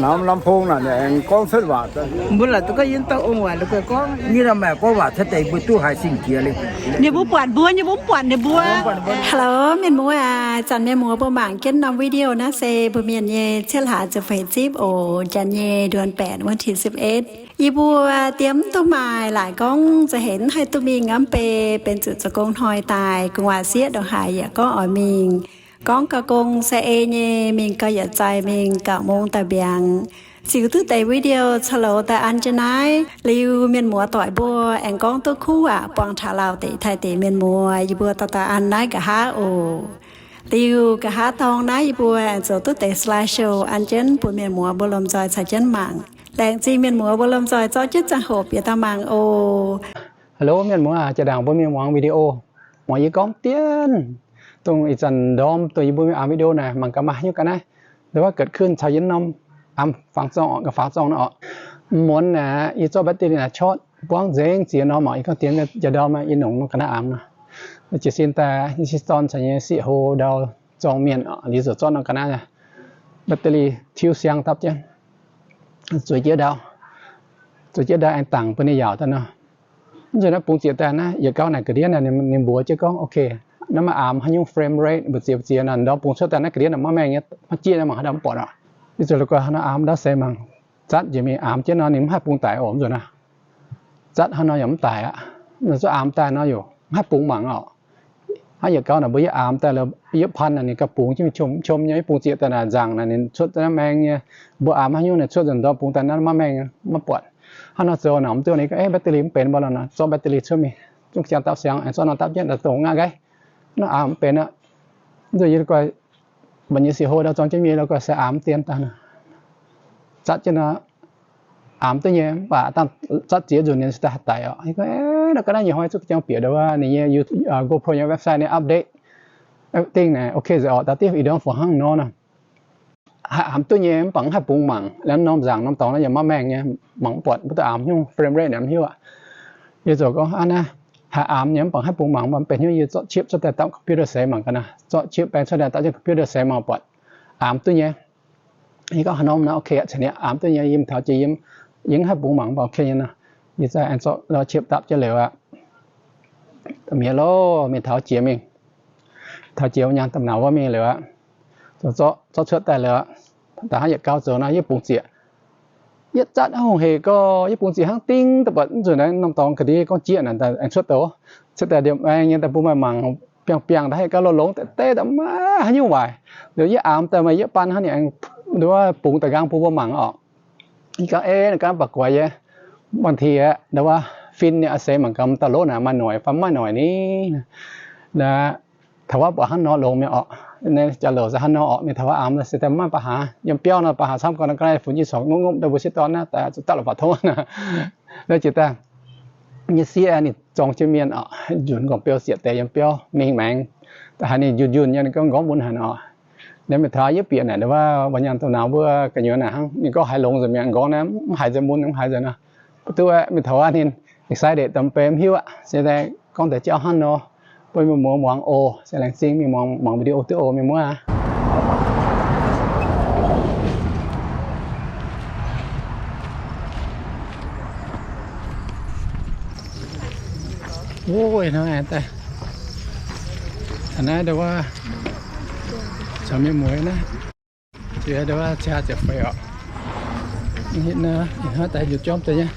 Norm ลำโพง naaic aengx gorngv cuotv waac. Mbuo la'duqv gorngv yie mv dau ong waac, la'guaih gorngv nyei, maaih gorngv waac cuotv daaih mbuo duqv haiz zingh jiex liuz. Ninh mbuo buatc mbuo, ninh mbuo mv buatc ninh mbuo. Hello mienh muoz aac, zanc mienh muoz mbuo mangc jienv norm video naaiv se mbuo mienh nyei cietv hlaax ziepc feix zipv oc, janx nyei เดือนแปด วันที่สิบเอ็ด. Yie mbuo diev mv duqv maaih laaic gorngv za'heix haih duqv mingh aqv, mv bei benx zuqc zoux gong hnoi daaih, gu'nguaaz sieqv ndongc haaix yaac gorngv oix mingh. Gorngv gauh gong se ei nyei, mingh gauh yietc zaih mingh เก้าโมง daaih mbiaangx. Ziux duqv deix video ca'louz daaih an jienv naaiv liuz, mienh muoz doic mbuo aengx gorngv duqv kuv aqv, buangh taux lauh deix Taiv deix mienh muoz, yie mbuo dorh daaih an naaiv nqa'haav oc. Liuz nqa'haav dorngx naaiv yie mbuo aengx zoux duqv deix slideshow an jienv bun mienh muoz mbuo lomh nzoih caux jienv mangc. Laengz zingh mienh muoz mbuo lomh nzoih zorqv jienv ziangh hoc bieqc daaih mangc oc. Hello mienh muoz, jiex ndaangc mbuo mingh muangx video. Muangx yie gorngv dienv, dongh ih zanc ndorm dongh yie mbuo mingh muangx video naaic mangc gaax maaih haaix nyungc ga'naaiv, nduov เกิดขึ้น caux yie norm aamx faaux zorng, faaux zorng nor oc. Muonz naaic yie zorqv battery naaic ช็อต buangv nzengc ziex norm oc. Yie gorngv dienv jiex ndorm yie nongc norm ga'naaiv aamx nor. Jiez sin daaih yie dorn caux nyei sieqv hlo ndau zorng mienh oc, liuz zuqc zorqv norm ga'naaiv battery tiuv siang dapv jienv, zueiz jienv ndau, zueiz jienv ndau aengx dangc bun ninh yaauc daaih nor. Mv nzunc naaiv bungx zieqc daaih naaiv yietc gauh naaic ga'ndiev naaic ninh mbuox jienv gorngv, ok, naaiv maaih aamx haaix nyungc frame rate mbu'ziex mbu'ziex nor, ndorm bungx cuotv daaih naaiv ga'ndiev naaic maiv maengh nyei, maiv jieqv naaiv mangc haaix dauh mv buatc oc. Liuz zuqc la'guaih haaix nor aamx ndau seix mangc. Zatv njiec mingh aamx jienv nor ninh mv haih bungx daic oc. Mv nzunc naaiv zatv haaix nor yaac mv daic aqv. Nor zuqc aamx daaih nor yaac mv haih bungx mangc oc. Hnangv yietc gauh naaic mbuo yie aamx daaih lorqc, yie pan naaic ninh gauh bungx jienv qom qom nyei, yie bungx zieqc daaih naaic nzaangc naaic ninh cuotv daaih naaiv maengh nyei. Mbuo aamx haaix nyungc naaic cuotv nzunc ndorm bungx daaih naaiv maiv maengh, maiv buatc. Hnangv nor zoux naaic mv duqv ninh gorngv, eh, battery mv benx mbuo nor, zorqv battery cuotv mingh, zungv ziangx dapv siang, zorqv nor dapv jienv daaih dongh ngaih nqaiv. Hnangv nor aamx mv benx aqv. Mv duqv yie la'guaih mbuo nyei sieqv hlo ndau zorng jienv mingh la'guaih se aamx dien daaih nor. Zatv jienv nor, aamx duqv nyei, mv baac dangh zatv ziex nzunc ninh se daaih haih daic oc. Yie gorngv, eh, nor ga'naaiv nyiec hnoi zuqc jangx bieqc ndau wuov ninh nyei GoPro nyei website ninh update everything naaic, ok nzengc oc. Da'diuv ih ndorm fungc hnangv nor nor, haih aamx duqv nyei mv baac mv haih bungx mangc. Laengz norm nzaangc norm dorngx naaiv yaac maiv maengh nyei, mangc mv buatc, mv duqv aamx haaix nyungc frame rate naaic mv hiuv aqv. Yie ziouc gorngv hnangv naaiv, haih aamx nyei mv baac mv haih bungx mangc, mv baac mv benx hnyouv, yie zorqv chip cuotv daaih dapv computer seix mangc gaax naaic. Zorqv chip baeng cuotv daaih dapv jienv computer seix mangc buatc aamx duqv nyei. Yie gorngv haaix norm naaiv ok aqv, caux ninh aamx duqv nyei, yie mingh taux jiex yiem, yie mv haih bungx mangc mv baac ok nyei nor. Yie za'gengh zorqv chip dapv jienv liuz aqv. Mienh loh, mingh taux jiex mingh, taux jiex wuov nyaanh domh nauz wuov mingh liuz aqv, zorqv cuotv daaih liuz aqv, da'hnangv yietc gauh zoux nor yie bungx zieqc. Yietv zatv hungh hec gorx, yie bungx zieqc hnangv ding da'buatc. Mv nzunc naaiv norm dorngx ga'ndiev gorngv jieqv naaic aengx cuotv douz, cuotv daaih ndiemh aengx nyei daaih bun meih mangc biangh biangh daaih haih gauh longx-longx deix deix daaih maiv haaix nyungc waaic. Liuz yie aamx daaih meih yietv baan hnangv ninh aengx nduov bungx daaih nqaang bun mbuo mangc oc. Yie gorngv, ei, naaiv ganh baac guaix yie, บางที aqv, nduov fin nyei a'seix mangc gaax m'dauh lov naaic maaih noic fai maiv maaih noic ni. Naaiv taux wuov buatc hnangv nor longx mi'aqv oc. Jaax louc se hnangv nor oc, mingh taux wuov aamx se daaih maiv baac haaix. Yiem biauv nor baac haaix camv gorn, ga'naaiv funx jienv corc ngopv ngopv, ndau mbuo sieqv dorn naaiv daaih zuqc dapv la'baac tov. Naaiv jiex daaih nyei sieqv ninh zorng jienv mienh oc, nzunc nqorngv beu sieqv deix yiem biauv mingh maengx. Da'haaix ninh njunh njunh nyei, ninh gorngv nqorngv mun haaix nor. Naaiv mingh taux yietv bieqc naaic, wuov nyaanh domh nauz mbuo gu'nyuoz naaic hnangv, ninh gorngv haiz longx nzengc mi'aqv, nqorngv naaiv mv haiz nzengc mun, mv haiz nzengc nor. Mv duqv, mingh taux wuov ninh excited daaih mv benx mv hiuv aqv. Se daaih gorngv deix jauv hnangv nor, bun mienh muoz muangx oc. Se laengz zingh mingh muangx, muangx video duqv oc mienh muoz aac. Ov, hnangv naaiv daaih, a'naaiv ndau wuov, caux mienh muoz naaiv, jiex ndau wuov ziangh ziepc feix oc. Hnangv daaih njuov jorm deix nyei.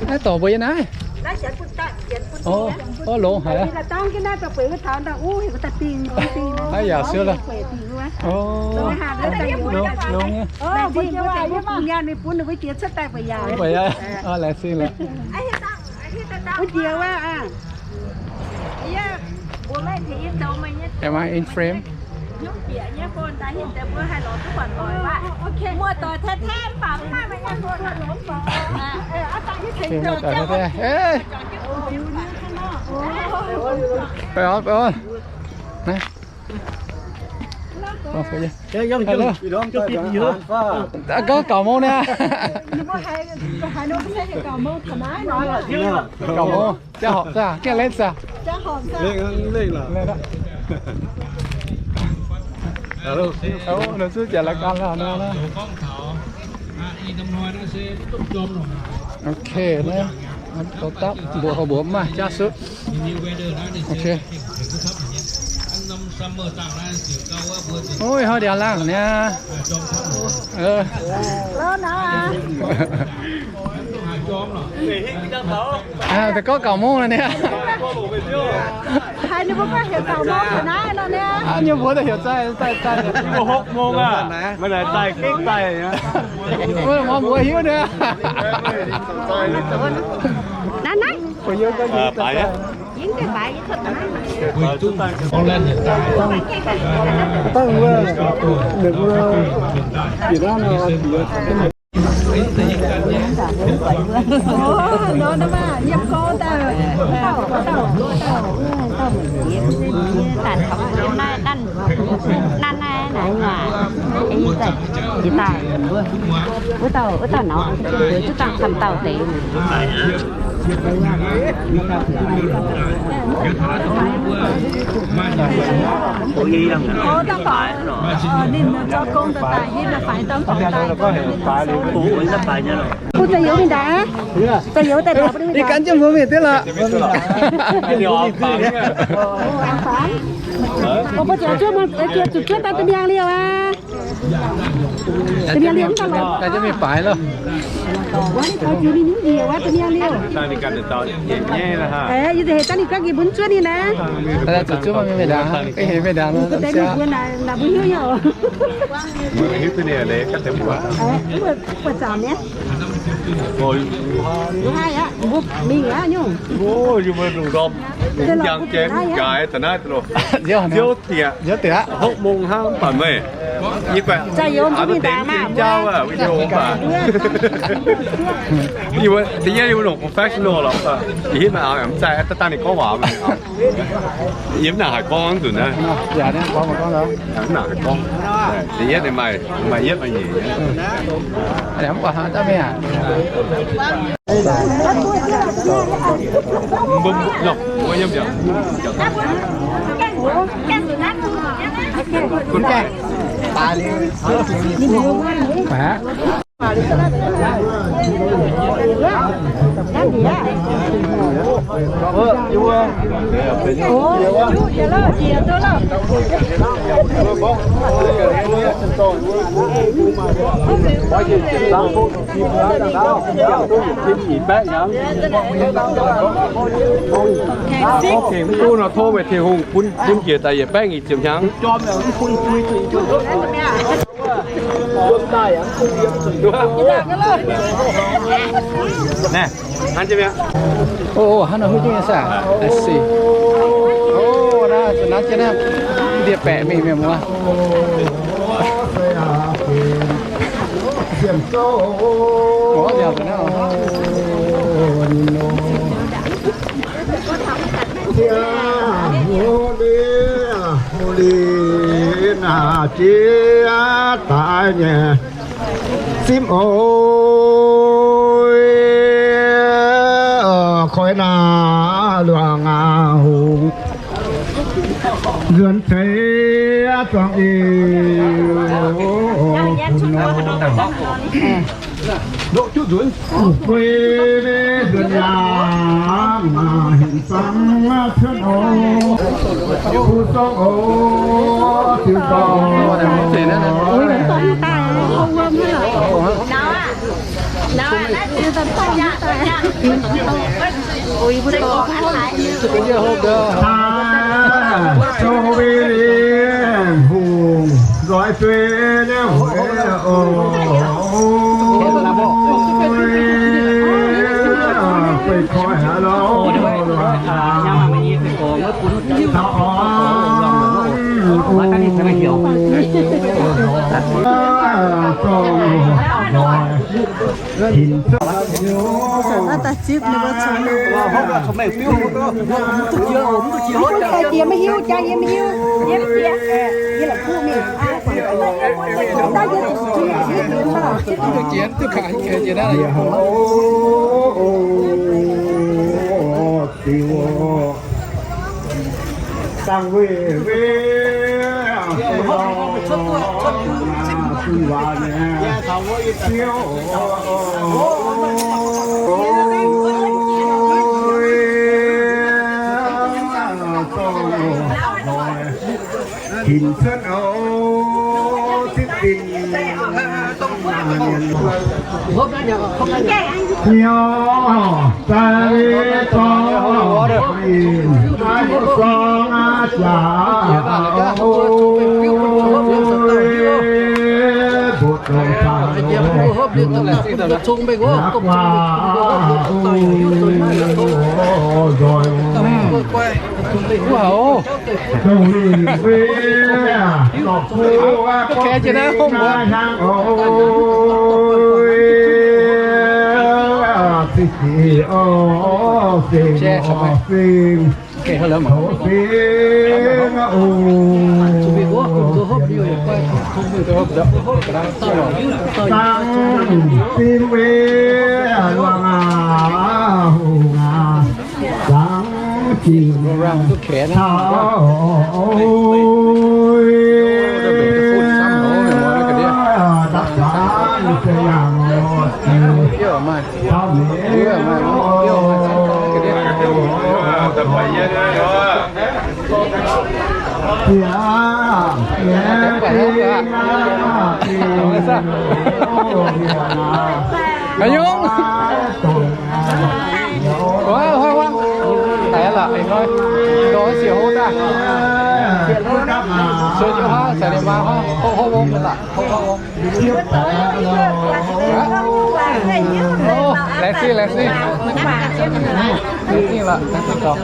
Naaiv dorngx mbuo yiem naaiv. Orv, longx haic. Aav yaac siou lorqc. Orv, longx nyei. Laengz zingh lorqc. Am I in frame? Hello. Gorngv เก้าโมง naaiv. Gorngv เก้าโมง. Jaa horpc zaqc, gengh lengh zaqc. Ov, ninh zuqv jaax la'gan lauh nor. Ok, naaiv daux dapv mbuoqc hoc mbuoqc mv maaih jaav sutv. Ok. Ov, ih hnoi ndiangx laangh niaa. Da'gorngv gauh mongh lorqc niaa. Haiz ninh mbuo gorngv heuc gauh mongh heuc naaiv nor niaa. Nyei mbuox daaih heuc zaih, zaih, zaih. Mbuo hopv mongh aqv. Maiv naaic zaih, gengh zaih. Mbuo mbuox hiuv niaa. Naaiv, naaiv. Wuov dauh, wuov dauh nor, wuov dauh camv dauh deix. Ninh zorqv gong daaih daaih hitv daaih faix dauh gong daaih. Bun za'youz mingh ndaangc aqv. Za'youz daaih ndaangc bun ninh mingh ndaangc. Ih gan jienv mbuo mingh deix lorqc. Mbuo ziouc zuov, zuqc zuov daaih da'miangh liouh aqv. Da'miangh liouh mv daaih lorqc. Gan jienv mingh baaix loh. Wuov ninh taux jiex ninh nyungc njiec wuov da'miangh liouh. Yie hec daaih ninh gorngv nqipv mbuo zuov ninh naaiv. Zuqc zuov mingh mingh ndaangc, hec mingh ndaangc. Mbuo deix mingh mbuo naaic mbuo hiuv nyei oc. Buatc zaangc nyei. Mbuo haih aqv, mbuo mingh aqv nyungc. Jangx jiex mv jaaix da'naaiv loh. Nziouv dieqc, nziouv dieqc aqv. Hopv mong hnangv mv baac meih, yie guaih, za'youz mbuo mingh ndaangc maah, mbuo jauv aqv, video mv baac. Yie mbuo da'yietv yie mbuo longc professional lorqc. Yie hitv maaih auv mv zaih, daaih dangh ninh gorngv waac. Yie mv nangc haaix gorngv nzunc naaiv. Mv nangc haaix gorngv. Da'yietv ninh maaih, maaih yietv maaih nyeic. Mbuo, mbuo yiem yaac. Mv duqv nor tov meih Tin-Hungh bun, bun njiec daaih yietc baeqv nyic ziepc hnyangx. Naaiv, hnangv naaiv huv jienv nyei saah? I see. Ov, naaiv zuqc nanv jienv naaiv ndie-baeqc mingh mienh muoz. Ov, liangx zuqc naaiv oc. Liuz naaic jiex daaih nyei simv oc, koi naaic luangh hungh nzuonx ceix zuangx eix. Ndoqv juqv nzunc, guei nzuonx yaac maaih hinc zangv cuotv oc. Fu song oc, ziux dorngc. Taaix sou wei hungh nzoih dueiv nyei oc. Dangh weic weic Haaix nyungc? Waac, hoic wangc. Daic lorqc, ih hnoi. Dorh siec hlo daaih. Sou jienv huaav, caux ninh maa huaav, hopv hopv wong daaih. Hopv hopv wong. Laengz zingh, laengz zingh. Laengz zingh lorqc, laengz zingh gaux.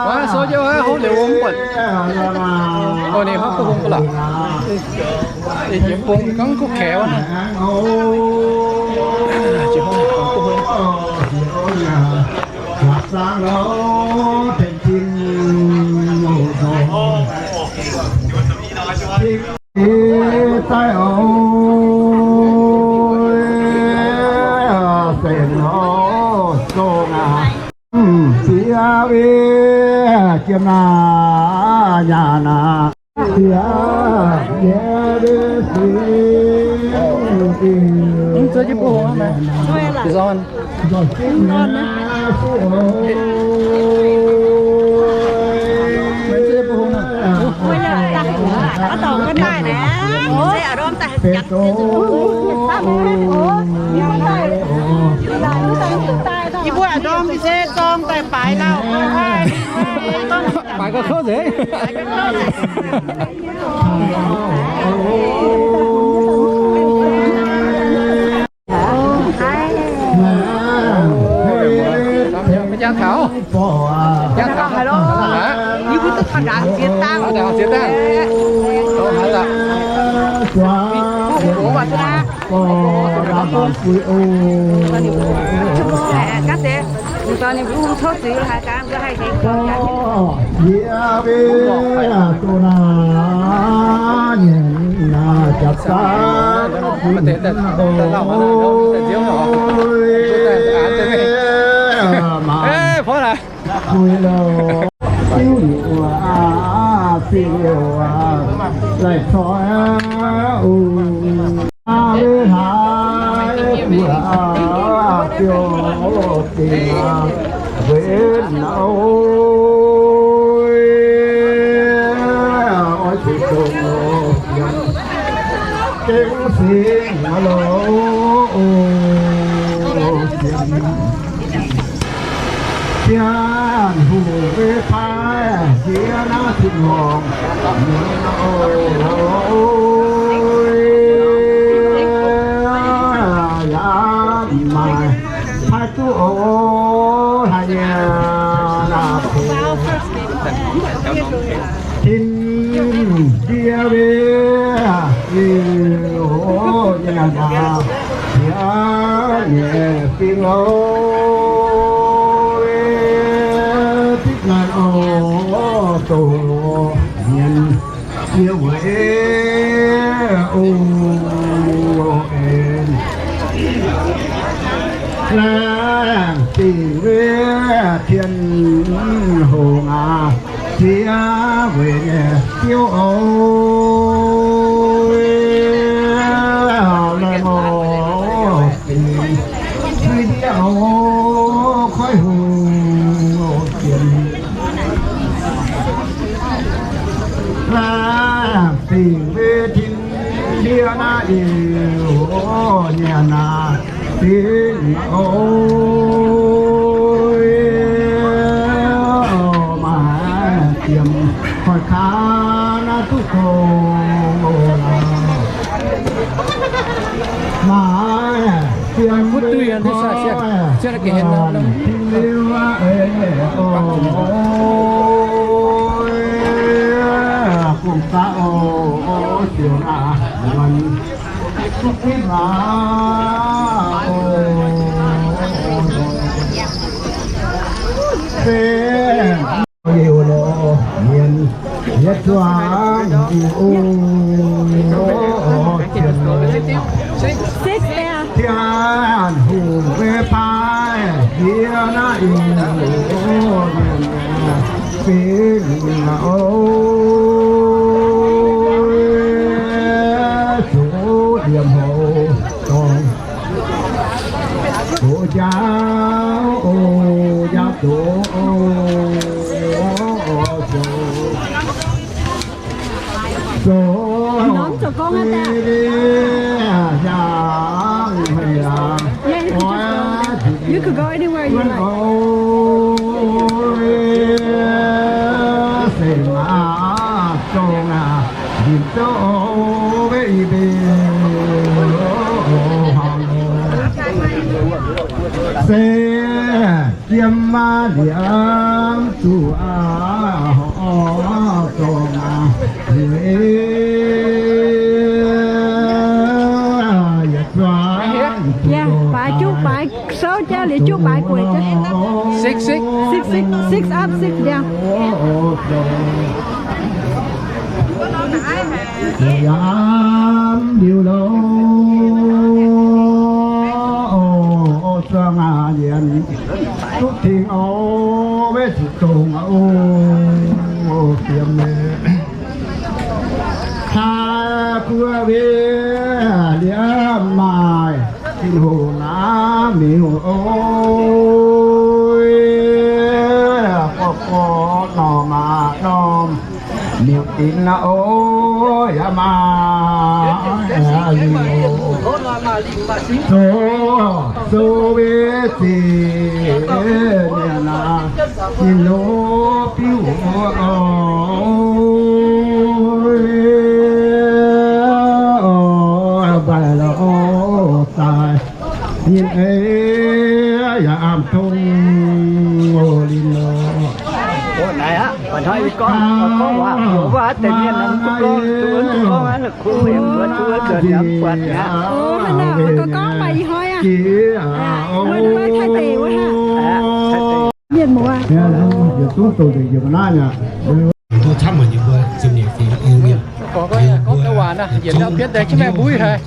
Waac, sou jienv huaav, hopv liuz wong buatc. Ninh huaav duqv hungh lorqc. Yietc bung gangv kuv kaeqv wuov. Siex wei jiem naaic nyanc naaic. Yie mbuo a'ndorm se zorng daaih baaix lauh. Baaix gauh kouv nzengc. Jangx taux, jangx taux. Haaix? Yie mbuo duqv taux ndaangc ziex dangh. Taux ndaangc ziex dangh. Taux haaix daaih? Ê, phó laic. Tian hungh mbuo paaiv nziex naaiv Tin-Hungh, yaac maaih paaiv duqv oc. Haaix nyungc naaic, Tin-Hungh ndie mbuo, Tin-Hungh nyei naaic, yaac nyei fingx oc. Dipv naaic oc, doqc mienh jiex weic oc en. Laengz zingh weic Tin-Hungh aac, ziex weic nyei Ziouv oc. Yie naaiv iu nyanc naaiv bingv oc, maaih ziemx hoic kaav naaiv duqv tong oc. Maaih ziemx ting liuz aqv, oc, gong-baqv oc, siou aac, nzuonx duqv fitv maaz oc. Se liuz nor, mienh yietc zuangx oc, oc, Six there. Tian Hungh mbuo paaiv yie naaiv oc, fingx oc, zoux yiem houc dorngx, zoux njaaux oc, njaaux zoux oc, zoux. Norm zoux gong aqv. Yeah, you could just go. You could go anywhere you like. Se yiem maaz liemh zuqc aqv, horpc zorngh aqv, yietc zuangx. Yeah, baaix juqv baaix souv jaav liuz juqv baaix gueic jaav. Six, six. Six, six, six up, six down. Yiem liuz lorqc, zuangx aqv, yietc duqv dingc oc, weic zuqc dongh aqv oc, fiem meih. Taaix buo wiev liemh maaih Tin-Hungh naaiv miuc oc, gorqv-gorqv norm aqv norm. Miuc dinx aqv oc, yaac maaih lingh oc. Zoux, zoux wiev ziec mienh aac, ninh lorz biuv oc, mbaih lorz daaih. Ninh ei yaac amh dongh oc, lingh oc. Naaiv aqv, baac hnoi yie gorngv, gorngv waac, waac deix mienh mv duqv gorngv, duqv wuov duqv gorngv aqv, kuv mienh mbuo duqv wuov nzuonx yaac mv buatc aqv. Gorngv maaih ih hnoi aqv. Mienh muoz. Gorngv waac naaiv, yietc ndau bietv deix jienv mingh mbuo haic,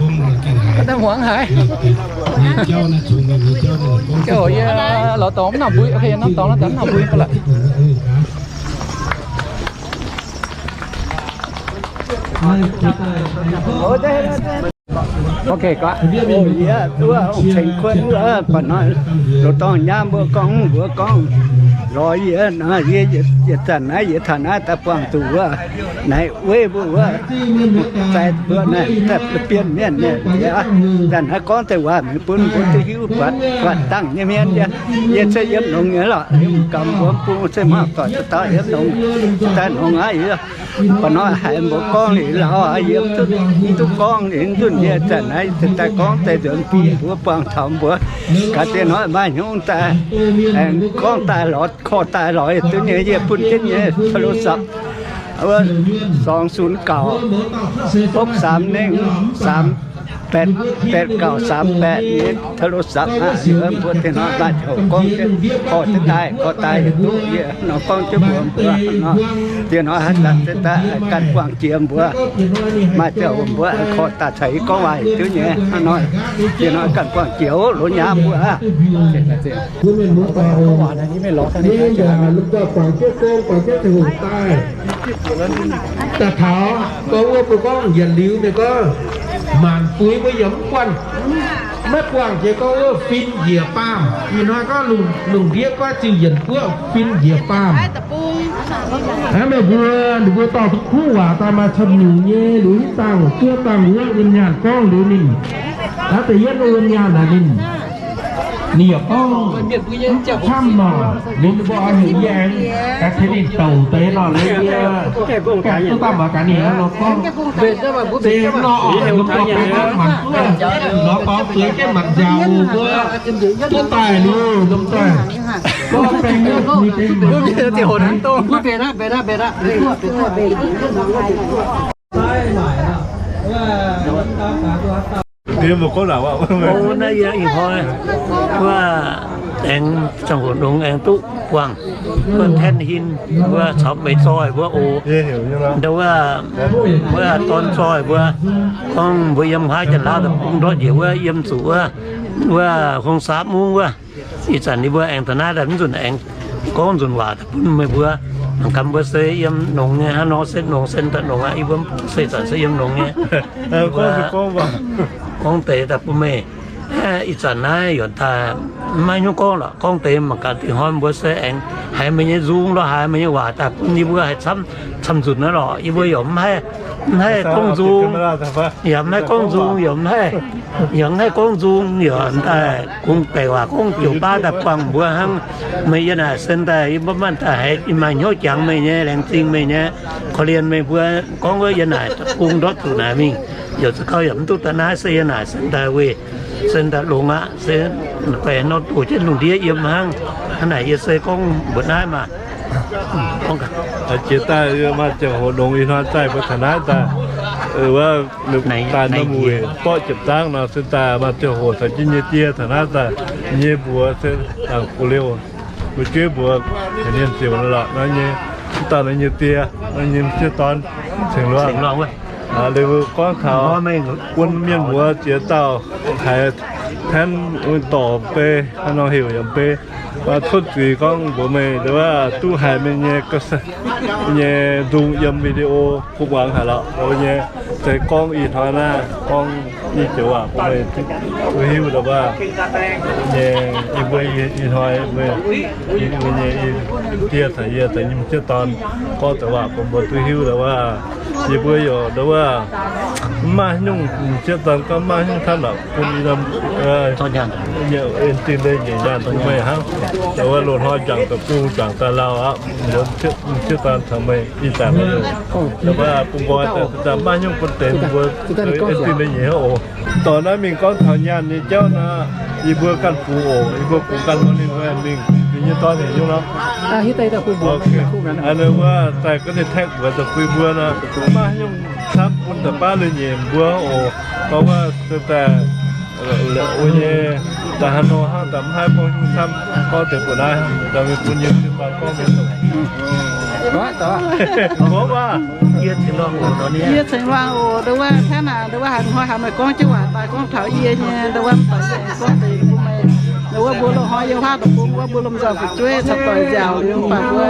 daaih muangx haic. Yie lorz dorngx mv nangc mbui, norm dorngx naaiv daaih mv nangc mbui lorqc. Ok, yie duqv ceng kuonv wuov, baac hnoi loz-dorngh nyaam mbuo gorngv, mbuo gorngv lorz yie nor, yie yietc zanc naaiv yie taux naaiv daaih buangh zuqc wuov, naaiv weiv mbuo wuov, zaaix mbuo naaiv daaih bienh mienh nyei, zanc naaiv gorngv deix waac mingh bun mbuo duqv hiuv buatc, buatc dangh nyei hmien yie, yie se yiem longx nyei lorqc, yiem gamh mbuo bung se mangc doic daaih yiem longx, daaih longx aqv. Baac nor haiz mbuo gorngv liuz lauh, yie mv duqv gorngv liuz nzunc yie zanc naaiv daaih gorngv deix nzuonx bun mbuo buangh taux mbuo gaax dien hnoi maaih hnyouv daaih, aengx gorngv daaih lorz, korv daaih lorz duqv nyei, yie bun jienv nyei โทรศัพท์ wuov สองศูนย์เก้า หกสามหนึ่ง สามแปดแปดเก้าสามแปด nyei โทรศัพท์ aqv. Mbuo dien hnoi maaih ziangh hoc gorngv jienv korv jienv daaih, korv daaih duqv yie nor gorngv jienv mbuox mbuo nor, dien hnoi haaix zanc se daaih ganh buangh jiex mbuo, maaih ziangh hoc mbuo korv daaih caux yie gorngv waac duqv nyei nor. Dien hnoi ganh buangh jiex oc, longx nyei mbuo aqv. Daaih taux gorngv wuov mbuo gorngv yietc liuz ninh gorngv, Maanc buix mbuo yaac mv buangh, maiv buangh jiex gorngv wuov fin njiec baamh. Ih hnoi gorngv lungh ndiev gorngv ziux yienc buov fin njiec baamh. Hnangv meih mbuo, ninh mbuo dorh duqv kuv waac daaih maaih camv nyungc nyei liuz, dangh zuov dangh wuov wuonh nyaanh gorngv liuz ninh, hnangv da'yietv wuonh nyaanh naaic ninh, ninh yaac gorngv camv nor, ninh mbuo oix heuc yie aengx gaax tengx ninh douc deix nor, liuz yie gaengh duqv daaih mangc gaax ninh nor gorngv. Se nor oc, lomh nzoih baeng hnangv mangc duqv, nor gorngv zueiz jienv mangc nziaaux wuov, duqv daaih liuz lomh nzoih gorngv baeng nyei, naaiv yie ih hnoi wuov aengx ziangh hoc longx aengx duqv buangh wuov Tanh Hin wuov caux meix zoih wuov oc. Ndau wuov, wuov dorn zoih mbuo gorngv mbuo yiem haaix janx-laauv deic-bung ndortv njiec wuov, yiem zuqc wuov, wuov hungh saapv mungv wuov. Ih zanc yie mbuo aengx taux naaiv daaih mv nzunc aengx gorngv nzunc waac daaih bun meih mbuo. Mangc gaax mbuo se yiem longx nyei hnangv nor, se longx se daaih longx aqv. Yie mbuo mv bungx se zanc se yiem longx nyei. Gorngv deix daaih bun meih. Ih zanc naaiv yaac daaih mv maaih hnyouv gorngv lorqc. Gorngv deix mangc gaax dingc hnoi mbuo se aengx haiz meih nyei nzung lorqc, haiz meih nyei waac daaih bun yie mbuo haiz camv, camv nzunc naaiv lorqc. Yie mbuo yaac mv haih, mv haih gorngv nzung, yaac mv haih gorngv nzung, yaac mv haih, yaac mv haih gorngv nzung, yaac daaih kungx baeqc waac gorngv joux baav daaih buangh mbuo hnangv. Meih yie naaic sen daaih yie mbuo maaih daaih haiz maaih hnyouv jangx meih nyei, laengz zingh meih nyei, korv-lienh meih mbuo gorngv wuov yie naaic bung ndortv zuqc naaic mingh. Yaac za'gau yaac mv duqv daaih naaiv se yie naaic sen daaih weih, sen daaih longx aqv. Se baeqc nor doqc jienv lungh ndiev yiem hnangv. Hnangv naaic yie se gorngv mbuox naaiv maah. Jiex daaih maaih ziangh hoc longx ih hnoi daaih mbuo taux naaiv daaih, wuov daaih norm wuic borqv jiepc zaangv nor se daaih maaih ziangh hoc caux jienv nyei die taux naaiv daaih nyei mbuox se dangc fu liouh. Mbuo jueiv mbuox haaix mienh ziouc lorqc nor nyei, mv dauh nor nyei die, nor nyei m'sieqv dorn, Ceng Luangh. Liuz gorngv taux bun mienh muoz ziex dauh haiz Tenv dorc bei, haaix nor heuc yaac bei, cuotv zuiz gorngv mbuox meih nduov duqv haiz meih nyei, nyei nzung yiem video kuv muangx haic lorqc. Nyei se gorngv ih hnoi naaiv gorngv nyei joux waac bun meih duqv hiuv nduov nyei, yie mbuo ih hnoi mbuo nyei die caux yie caux nyei m'sieqv dorn gorngv zoux waac bun mbuo duqv hiuv nduov. Yie mbuo yaac nduov mv maaih nyungc, m'sieqv dorn gorngv mv maaih nyungc camv lorqc bun yie norm, nyei en zingh deix njiec nyaanh bun meih hnangv. Nduov loz-hnoi juangc daaih bung juangc daaih lauh aqv, m'sieqv dorn caux meih ih zanc nduov bun nqoi daaih mv maaih nyungc bun deix mbuo en zingh deix njiec hnangv oc. Dorh naaiv mingh gorngv taux nyaanh nyei jauv nor, yie mbuo ganh bungx oc. Yie mbuo bungx ganh nor ninh mbuo mingh, ninh nyei dorn heuc nyungc nor. Nduov wuov daaih gorngv ninh taeqv mbuox da'fui mbuo nor, mv maaih nyungc camv bun da'baav leiz-nyeic mbuo oc. Gorngv wuov daaih wuov nyei, daaih haaix nor hnangv daaih mv haih gorngv nyungc camv, gorngv deix mbuox naaiv hnangv daaih mingh bun yie mbuo gorngv mienh. Yie Ceng Luangh oc, nduov wuov Tenv aac, nduov wuov haaix hnoi haaix meih gorngv jienv waac daaih gorngv taux yie nyei, nduov wuov mv baac yie gorngv deix bun meih. Nduov wuov mbuo loz-hnoi yiem huaav deic-bung wuov mbuo lomh nzoih fu'jueiv caux doic nziaauc liuz, mv baac mbuo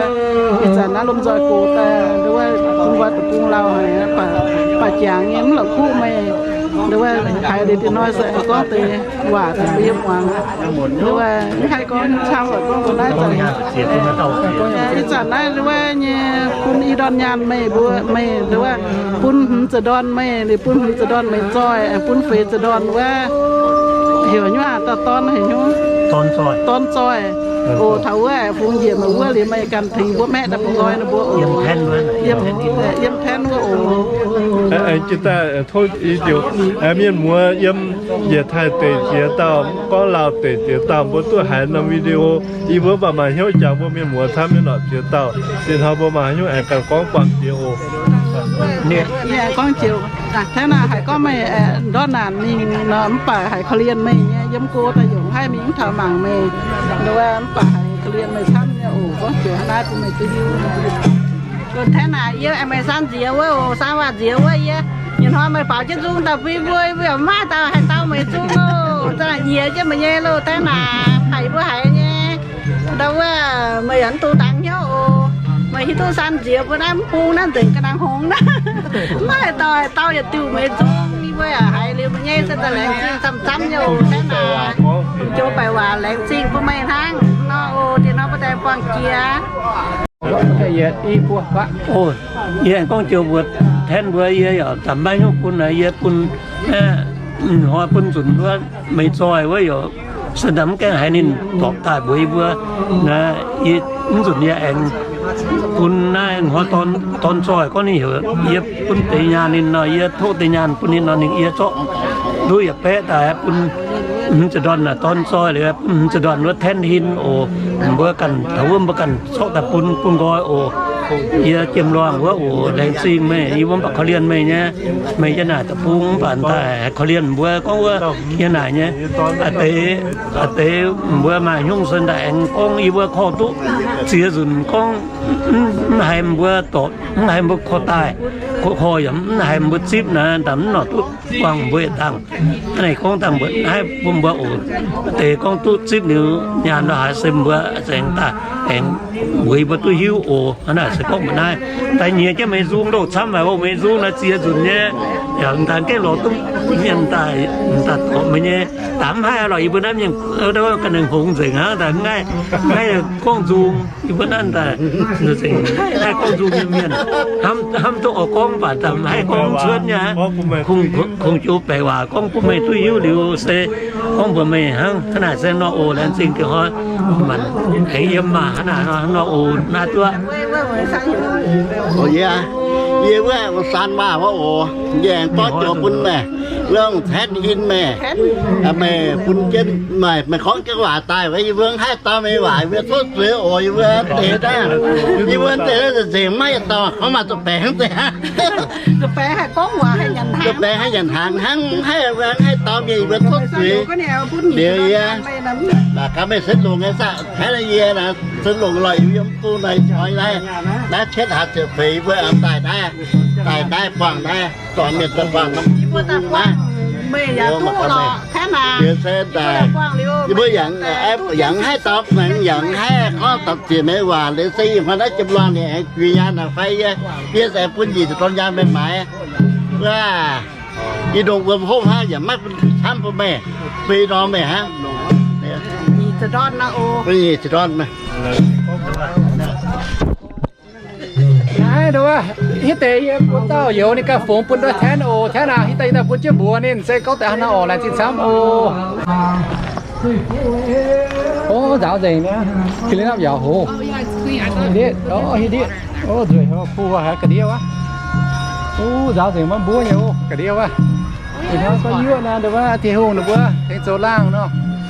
ih zanc naaiv lomh nzoih gox daaih, nduov wuov bun nqoi deic-bung lauh haic, mv baac jangx nyei mv la'kuqv meih. Nduov wuov haiz liuz dingc hnoi se gorngv deix waac daaih bun yie muangx. Nduov wuov mv haih gorngv camv, gorngv mbuo naaiv daaih ih zanc naaiv nduov wuov nyei bun i ndorn nyaanh meih mbuo, meih nduov wuov bun hmz za'ndorn meih, liuz bun hmz za'ndorn meih zoih, bun feix za'ndorn wuov heuc nyuv aac, dorn heuc nyuv, dorn zoih. Oc, taux wuov fungx njiec meih wuov liuz meih ganh tengx mbuo maeqv daaih bun nqoi ninh mbuo oc. Yiem Tenv wuov oc. Aengx jiex daaih tov i diuc, mienh muoz yiem njiec Taiv deic ziex dauh, gorngv Laauv deic ziex dauh, mbuo duqv haiz norm video, yie mbuo mv baac maaih hnyouv jangx mbuo mienh muoz camv nyei lorqc ziex dauh. Diex hnoi mbuo maaih hnyouv aengx ganh gorngv buangh jiex oc. Gorngv jiex, Tenv aac, haiz gorngv meih ndortv naanc mingh nor, mv baac haiz korv-lienh meih nyei, yiem go daaih yaac haih mingh mv taux mangc meih. Nduov wuov mv baac haiz korv-lienh meih camv nyei oc. Gorngv jiex naaiv bun meih duqv hiuv. Tenv aac, yie aengx meih san nziex wuov oc, san waac nziex wuov yie. Ih hnoi meih baaux jienv nzung daaih bun mbuo, mbuo yaac mv maaih dauh haih dau meih nzung loh. Za'naaic nyiec jienv meih nyei loh, Tenv aac, haiz mbuo haiz nyei. Ndau wuov meih yaac mv dungx dangx hnyouv oc. Meih hiuv duqv san nziex mbuo naaiv mv bung naaiv nzengc ga'naaiv hngongx naaiv, mv maaih dauh haih dau yietc diuh meih nzung. Mbuo yaac haiz liuz nyei se daaih laengz zingh camv-camv nyei oc. Tengx naaic joux baeqc waac laengz zingh bun meih hnangv nor oc. Diex hnoi mbuo daaih buangh jiex. Yie aengx gorngv joux mbuo, tengx mbuo yie yaac zanc maiv nyungc bun naaic, yie bun, hnoi bun nzunc wuov meih zoih wuov yaac se ndamv gaengh haiz ninh dorpc daaih mbuox yie mbuo. Naaiv nzunc yie aengx bun naaiv hnoi dorn zoih gorngv ninh heuc yie bun deix nyaanh ninh nor, yie tov deix nyaanh bun ninh nor, ninh yie zorqv nduov yietc baeqv daaih bun hmz ziepc ndorn naaic dorn zoih liuz bun hmz ziepc ndorn wuov tengx hin oc. Mbuo ganh taux wuov mbuo ganh zorqv daaih bun, bun nqoi oc. Yie jiem luangh wuov oc. Laengz zingh meih, yie mbuo mv baac korv-lienh meih nyei. Meih yie naaic deic-bung mv baac daaih haih korv-lienh mbuo gorngv wuov yie naaic nyei. A'deix, a'deix mbuo maaih hnyungc se daaih aengx gorngv yie mbuo korv duqv ziex nzunc gorngv mv haiz mbuo dorpc, mv haiz mbuo korv daaih, korv yaac mv haiz mbuo zipv naaic, daaih mv nor duqv buangh mbuo yietc dangh. Hnangv naaic gorngv dangh mbuo naaiv bun mbuo oc. Deix gorngv duqv zipv liuz nyaanh lorz haaix se mbuo aengx daaih aengx mbuox yie mbuo duqv hiuv oc. Hnangv naaic se gorngv mbuo naaiv daaih nyiex jienv meih nzung ndoh camv, waac meih nzung naaiv ziex nzunc nyei. Yaac m'daaih gengh lorz duqv mienh daaih, m'daaih dorpc meih nyei. Daaih mv haih lorqc, yie mbuo naaiv mienh ganh hngongx nzengc hnangv, daaih mv haih gorngv nzung. Yie mbuo naaiv daaih nzengc haih gorngv nzung nyei mienh, hnamv duqv oix gorngv mv baac daaih mv haih gorngv cuotv nyei. Kungx joux baeqc waac gorngv bun meih duqv hiuv liuz se gorngv mbuox meih hnangv. Hnangv naaic se nor oc. Laengz zingh ga'hlen hnoi maanc aengx yiem maah. Hnangv naaic nor oc. Naaiv duqv yie, yie wuov saan waac wuov oc. Yie aengx gorngv joux bun meih, wuov ong hetv hin meih, meih bun jienv meih, meih gorngv jienv waac daaih wuov, yie mbuo haih dau meih waac, yie mbuo tov zuiz oc. Yie mbuo deix daaih, yie mbuo deix daaih nzengc maiv yietc dauh gorngv maaih zuqc baengx deix. Zuqc baengx haih gorngv waac, zuqc baengx haih nyanc hnaangx hnangv, haih, haih dau mienh, yie mbuo tov zuiz. Liuz yie mv baac gaax meih se longc nyei saah, hnangv naaiv yie naaic se longc lorqc, yie mv bung naaiv oix naaiv, naaiv cietv hlaax ziepc feix yie mbuo daaih naaiv, daaih naaiv buangh naaiv, dorh mienh daaih buangh naaiv. Yie mbuo daaih buangh, meih yaac duqv lorqc, tengx naaic. Yie mbuo yaac, yaac mv haih dau, yaac mv haih gorngv dapc ziec meih waac. Liuz se ih hnoi naaiv jiem luangh ninh aengx juix nyaanh naaic fai yie, yie se bun nyic ziepc dorn nyaanh meih maaiz. Wuov, ih ndongc wuom hopv hnangv, yaac maiv bun camv bun meih, bun ih ndorm meih hnangv. Bun nyic ziepc dorn. Naaiv nduov, hitv deix yie bun dauh youz ninh ganh fungx bun nduov Tengx oc. Tengx naaic hitv deix yie daaih bun jienv mbuox ninh se gorngv daaih hnangv nor oc, laengz zingh camv oc. Ov, nzaaux nzengc niaa. Clean up yaac hoz. Hietv, ov, hietv diqv. Ov, nzueic hoz, puh haiz ga'ndiev wuov. Ov, nzaaux nzengc maiv mbuov nyei, ov, ga'ndiev wuov. Ih hnoi gorngv yuoqv naaiv, nduov wuov Tin-Hungh ninh mbuo tengx zoux laangh nor.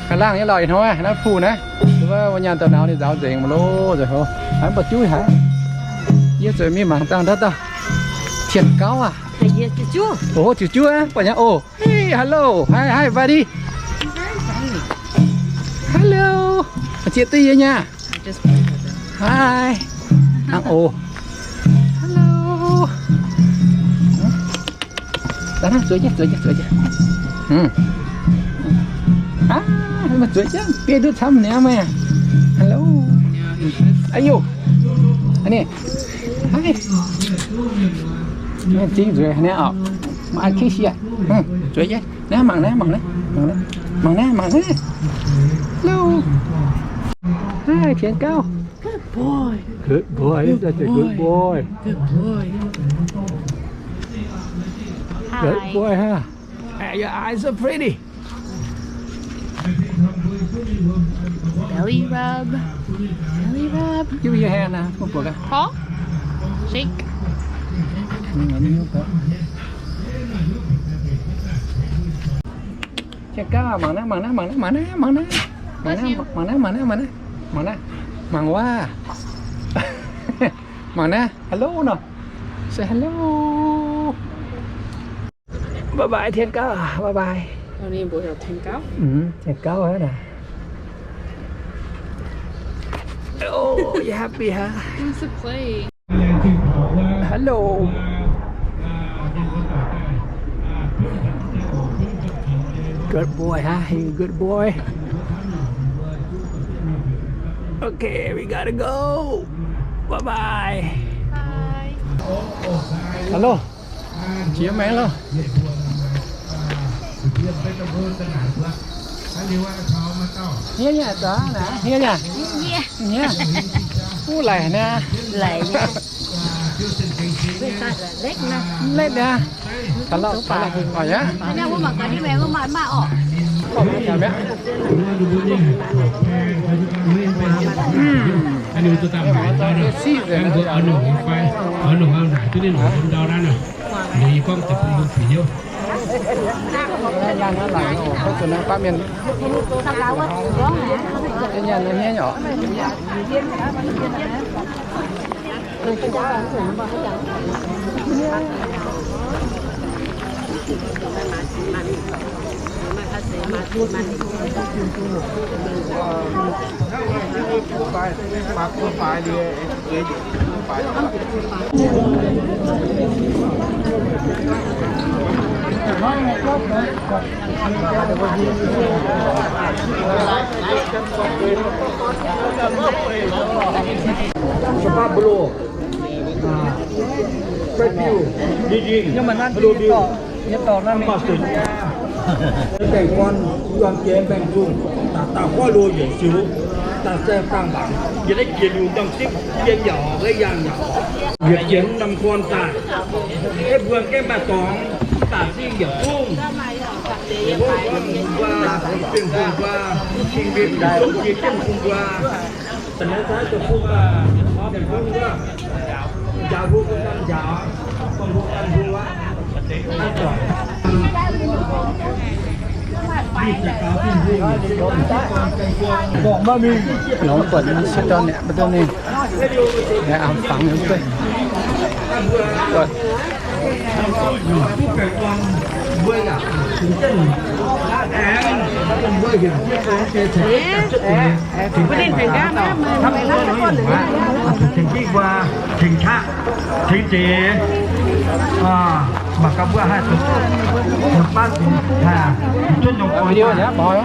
Ga'laangh nyei lorqc ih hnoi naaiv puh naaiv. Nduov wuov nyaanh dauh nauz ninh nzaaux nzengc maiv lorqc, nzueic hoz. Haiz mv baac juv haic. Yie zuqc mingh mangc dangh ndau dauh Tien Gauv aac. Ov, ziux juv aqv, buatc nyei oc. Hey, hello. Hi, hi, buddy. Hello. Zieqv duqv yie nyei aqv. Hi. Hnangv oc. Hello. Daaih naaiv zueiz jienv, zueiz jienv, zueiz jienv. Aav, maiv zueiz jienv, biei duqv camv niaa meih. Hello. Aa yoh. Aa ni. Hi. Zingh nzueic niaa oc. Maiv kih siec. Zueiz jienv. Naaiv mangc naaiv, mangc naaiv, mangc naaiv. Mangc naaiv, mangc naaiv. Hello. Hi, Tian Gauv. Good boy. Good boy. That's a good boy. Good boy. Good boy, huh? Hey, your eyes are pretty. Belly rub. Belly rub. Give me your hand now. Come on, boy. Paw? Shake. Mm, I need your paw. Check out. Mangc naaiv, mangc naaiv, mangc naaiv, mangc naaiv, mangc naaiv. Mangc naaiv, mangc naaiv, mangc naaiv, mangc naaiv. Mangc naaiv. Mangc waac. Mangc naaiv. Hello nor. Say hello. Bye bye, Tian Gauv. Bye bye. Tian Gauv aqv naaic. Oh, you happy, huh? Who's to play? Hello. Good boy, huh? You good boy. Okay, we gotta go. Bye bye. Bye. Hello. Jiex maengx loh. Hniev nyei, hniev nyei. Uv, laic naaiv. Laic nyei. Letv naaiv. Taux lauh, taux lauh, oc, yaac. Shu baav mbuo loh, fai biu, li jing, lo biu, mv baac suonc nyei. Baengh gorn, yuonh jiex baengh nzungh, daaih dauh gorngv loh yietc ziux, daaih saeng dangh mangc, yietc naaiv jiex liuz ndorm zipv jien yaac horpc, yangh yaac horpc, yietc jiex norm gorn daaih. Eix mbuo gaengh maaih dorngx, mv baac zingh yaac zungv. Bienh bung guaa, bienh bung guaa, bienh bung guaa. Longx buatc mv sieqv dorn niaa, mv duqv ninh. Aengx fangx duqv. Tengx jiv guaa, tengx qaqv, tengx zeiz, mangc gaax mbuo haih zuqc baav zuqc, zuqc zunv nyungc oix.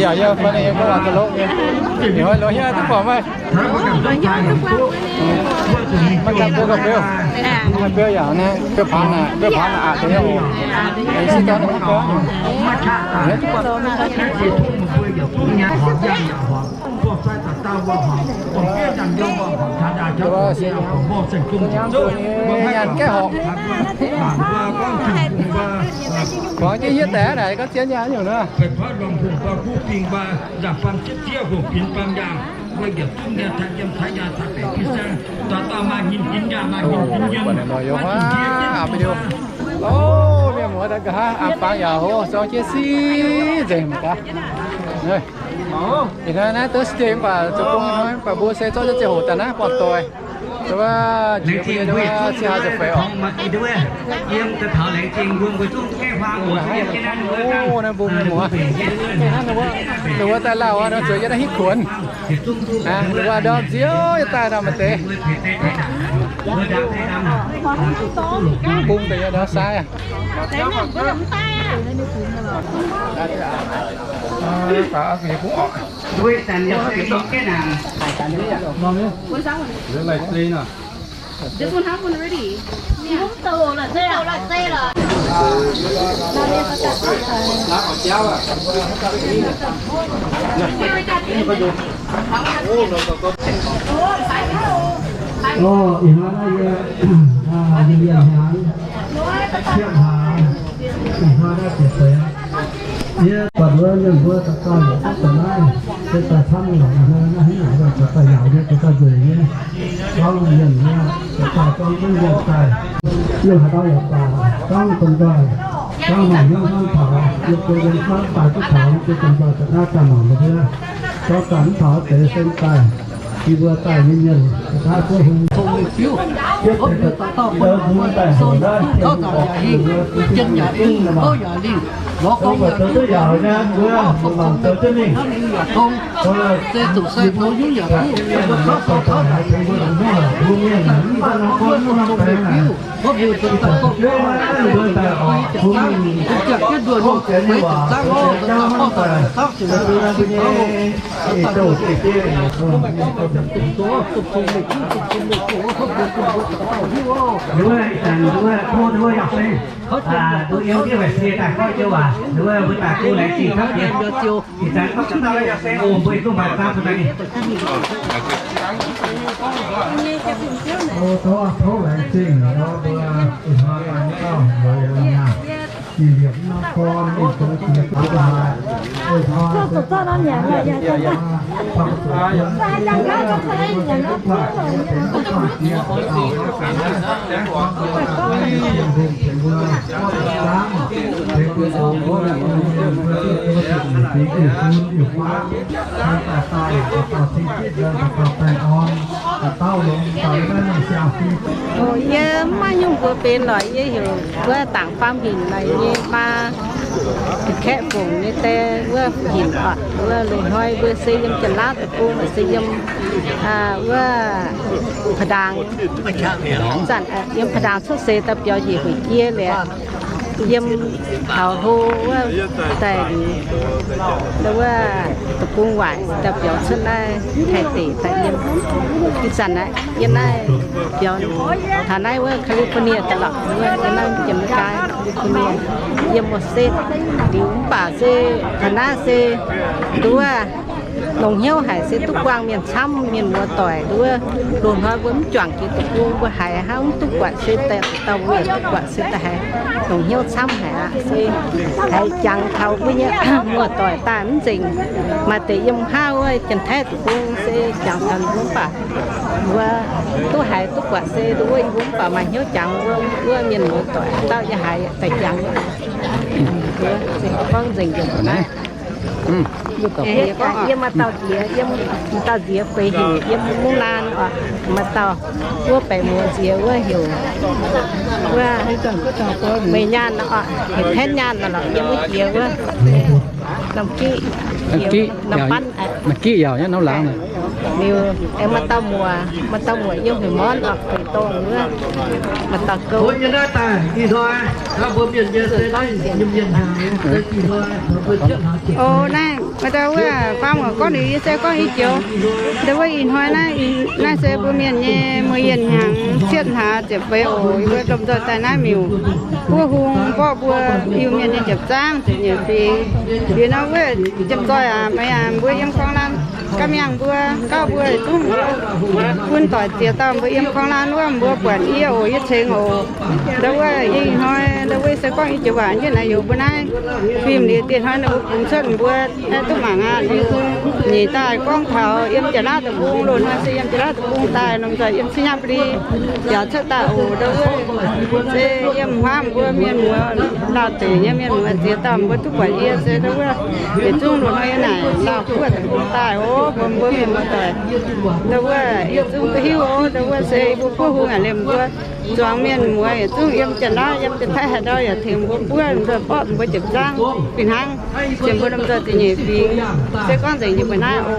Yaac yie fai ninh yie mbuo lorz za'longh nyei. Ninh hnoi lorz hiuv duqv buatc meih. Maiv gan buo ga'beuv. Ga'beuv yaac naaiv, beuv paanx aqv, beuv paanx aqv, deix oc. Sieqv dorn maiv gan. Nyanc gaeqv horpc. Gorngv jienv hietv daaih naaic, gorngv zien nyei nyungc nor. O, mienh muoz daaih ga'haav, a'fangx yaac hlo, zorng jienv siqv nzengc mangc gaax. Ih hnoi naaiv Thursday mv baac zoux gong ih hnoi mv baac mbuo se zorqv jienv ziangh hoc daaih naaiv buangh doic. Wuov, jiex mbuo nyei wuov, cih haaix zoux feix oc. Naaiv mbuo mienh muoz, ninh wuov daaih lauh wuov, nor zuqc yie naaiv hitv kuonx. Ninh wuov ndorm nziouv yie daaih nor maaih deix. Bung deix yie ndorm sai aqv. This one have one already. Orv, ih hnoi naaiv yie, yie mienh hnyangx, ciepv hlaax, ih hnoi naaiv ziepc seix. Yie buatc wuov mienh mbuo daux gaux yaac duqv daaih naaiv, se daaih camv lorqc, ih hnoi naaiv haaix nyungc daaih yaauc nyei, daaih nzueic nyei. Gorngv mienh mbuo daaih gorngv duqv mienh daaih, yie haaix dauh yaac baac, gorngv domh nzoih, gorngv mangc hnyouv hnamv taux, yie mbuo yiem hnamv daaih duqv taux, yie domh nzoih daaih naaiv daaih mangc mbuo, gorngv daaih mv taux deix se daaih, yie mbuo daaih nyei mienh daaih duqv hungh, yie daaih dauh dauh mbuo daaih hungh naaiv, gorngv yaac lingh, kouv yaac lingh. Zoux duqv yaac naaiv mbuo mangc zoux duqv mingh. Se zuqc sai taux nyungc yaac duqv, mbuo tov taux taux haaix tengx mbuo longc hnyouv haic, mbuo mienh naaic mv baac norm gorngv mv norm baengx naaic, mbuo daaih oc, mbuo mingh hopv jienv nyei waac, zoux jienv jauv hnangv daaih, mbuo nyei ih douh deix biei, wuov ih zanc wuov tov wuov yaac se, duqv yiem jienv waaic sie daaih gorngv joux waac, wuov mbuo daaih duqv laengz zingh camv jiex. Ih zanc gorngv duqv dauh yaac se, o, mbuo duqv maaih zaangv bun daaih. O, tov, tov laengz zingh, mbuo ih hnoi maaih dauh mbuo yaac naaic, ih liepc norm gorn, ih zoux jiex taux maaih, ih hnoi Yie mv maaih nyungc mbuox benx lorqc, yie heuc wuov Dangc Faam Hinc naaic nyei maa, Kaeqv Fongc nyei die wuov Hinc oc. Wuov loz-hnoi mbuo se yiem Janx-Laauv deic-bung, se yiem wuov Pa'ndaangc, zanc yiem Pa'ndaangc cuotv seix daaih biaux njiec Hueix Jiex liuz, yiem taux hlo wuov daaih liuz, wuov deic-bung waaic daaih biaux cuotv naaiv Taiv deic daaih yiem. Ih zanc naaiv yiem naaiv biaux, taux naaiv wuov California daaih lorqc, wuov yiem naaiv Janx-Meigaa California, yiem Merced liuz. Mv baac se taux naaiv se nduov longx hnyouv haic, se duqv buangh mienh camv, mienh muoz-doic nduov. Loz-hnoi mbuo mv juangc jiex deic-bung, mbuo haiz hnangv mv duqv buatc se daaih, dauh mbuo yaac duqv buatc se daaih haiz longx hnyouv camv haic aqv. Se haiz jangx taux mbuo nyei muoz-doic daaih mv nzengc. Maaih deix yiem hnangv wuov Janx-Taiv deic-bung se jangx taux mbuo mv baac mbuo duqv haiz duqv buatc se nduov yie mbuo mv baac maaih hnyouv jangx wuov mienh muoz-doic dauh yie haiz daaih jangx. Gorngv nzengc njiec naaiv. Yie maaih dauh nziex, yiem dauh nziex feix heuc yiem Mungv Naan oc. Maaih dauh wuov baeqc muoz nziex wuov heuc wuov Meih Nyaanh oc, heuc Henv Nyaanh oc, yiem wuov jiex wuov Norm Giqv, Norm Banv, Norm Giqv yaac nyei Norm Laangz. Liuz aengx maaih dauh muoc, maaih dauh muoc yiem Hueix Morn oc, feix dorngh wuov. Maaih dauh gouv. O, naaiv maaih dauh wuov faam muoc gorngv liuz yie se gorngv i joux. Ndau wuov ih hnoi naaiv, naaiv se mbuo mienh nyei muoz-yienh hnyangx cietv hlaax ziepc feix oc. Yie mbuo lomh nzoih daaih naaiv miuc buov hung borqv mbuo Iu-Mienh nyei jiepc zaangv ziepc nyeic fingx. Liuz nor wuov jiem zoih aac, meih aac, mbuo yiem korng laanh gapv miangh mbuo, gauh mbuo zungv mbuo bun doic ziex dauh mbuo yiem korng laanh wuov, mbuo buatc yie oc, yie cengx oc. Ndau wuov ih hnoi ndau wuov se gorngv i joux waac jienv naaiv youz mbuo naaiv fim liuz dieh hnoi ninh mbuo bungx cuotv mbuo aeqv, duqv mangc aqv. Nyeic daaih gorngv taux yiem Janx-Laauv deic-bung, loz-hnoi se yiem Janx-Laauv deic-bung daaih, nor nzoih yiem Singapore biaux cuotv daaih oc. Ndau wuov se yiem hmuangv mbuo mienh muoz, Laauh deic nyei mienh muoz ziex dauh mbuo duqv buatc yie se ndau wuov yietc zungv loz-hnoi yiem naaic Laauh guoqv deic-bung daaih oc, mbuo mbuo mienh muoz-doic. Ndau wuov yietc zungv duqv hiuv oc. Ndau wuov se yie mbuo buov hung aqv, liemh mbuo zuangx mienh muoz yietc zungv yiem Janx-Laauv yiem Janx-Taiv haaix ndau yaac tengx mbuo buov, mbuo borqv mbuo jiepc zaangv fih hnangv. Ziouc mbuo lomh nzoih ziepc nyeic fingx, se gorngv nzengc yie mbuo naaiv oc.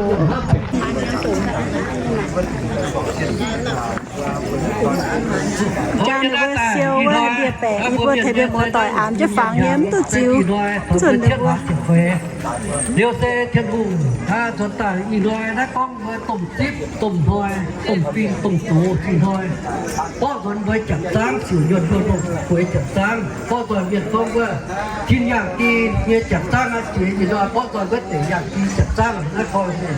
Jaa ninh mbuo siou wuov ndie-baeqc, yie mbuo tengx mienh muoz-doic aamx jienv fangx nyei, mv duqv ziux. Zunh ninh mbuo. Liuz se Tin-Hungh aa, nzuonx daaih ih hnoi naaiv gorngv mbuo domh zipv, domh hnoi, domh fing, domh zox ih hnoi. Borqv nzuonx mbuo jiepc zaangv, siouc yuonh yuonh dongh fu'jueiv jiepc zaangv. Borqv nzoih mienh gorngv wuov tin yangh gi nyei jiepc zaangv aqv, jiex ih hnoi borqv nzoih wuov deix yangh gi jiepc zaangv naaiv gorngv nyei.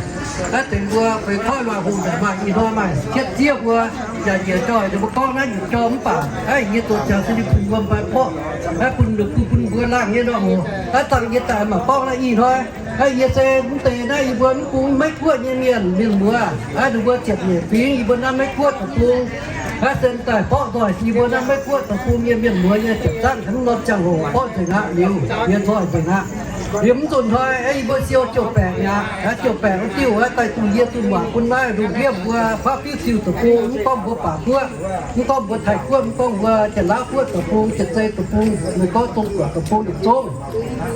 Naaiv deix mbuo feix koiv luangh hungh yaac maaih ih hnoi maaih cietv zieqv mbuo yaac njiec joih ninh mbuo gorngv naaiv nyungc jorm mv baac naaiv yie zoux ziangx se ninh bun mbuo mbai borqv, naaiv bun ninh bun bun mbuo laangh nyei nor oc. Naaiv dangh yie daaih mangc gorngv naaiv ih hnoi, naaiv yie se mv deix naaiv yie mbuo mv bung Meiv Guoqv nyei mienh, mienh muoz, naaiv ninh mbuo ziepc nyeic fingx yie mbuo naaiv Meiv Guoqv deic-bung. Naaiv se daaih borqv nzoih yie mbuo naaiv Meiv Guoqv deic-bung nyei mienh muoz nyei jiepc zaangv, haaix norm ziangh hoc borqv nzengc aqv liuz, yie nzoih nzengc aqv. Liuz mv nzunc hnoi yie mbuo siou jouh baeqc mi'aqv, jouh baeqc wuov diuh daaih zuqc yie zunh waac bun naaiv lungh ndiev mbuo faqv fiuv siou deic-bung, mv gorngv mbuo Baac Guoqv, mv gorngv mbuo Taiv Guoqv, mv gorngv mbuo Janx-Laauv Guoqv deic-bung, Janx-Zei deic-bung, meih gorngv Zong-Guoqv deic-bung yietc zungv.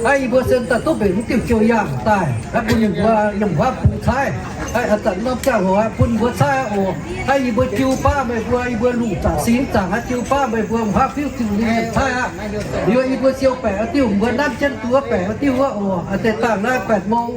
Aa, yie mbuo sen daaih duqv mbenc mv diuh jiu yaangh daaih, aa, bun ninh mbuo yiem wuov bungx caaiv. Aa, ih zanc norm ziangh hoc aa, bun mbuo caaiv oc. Aa, yie mbuo jiu baav meih mbuo, yie mbuo lungh zaangc singx zaangc aa, jiu baav meih mbuo, mv haih fiuv ziuc ninh caaiv aqv. Liuz yie mbuo siou baeqc wuov diuh, mbuo nanv jienv duqv baeqc wuov diuh wuov oc. Aa, deix dangh naaiv แปดโมง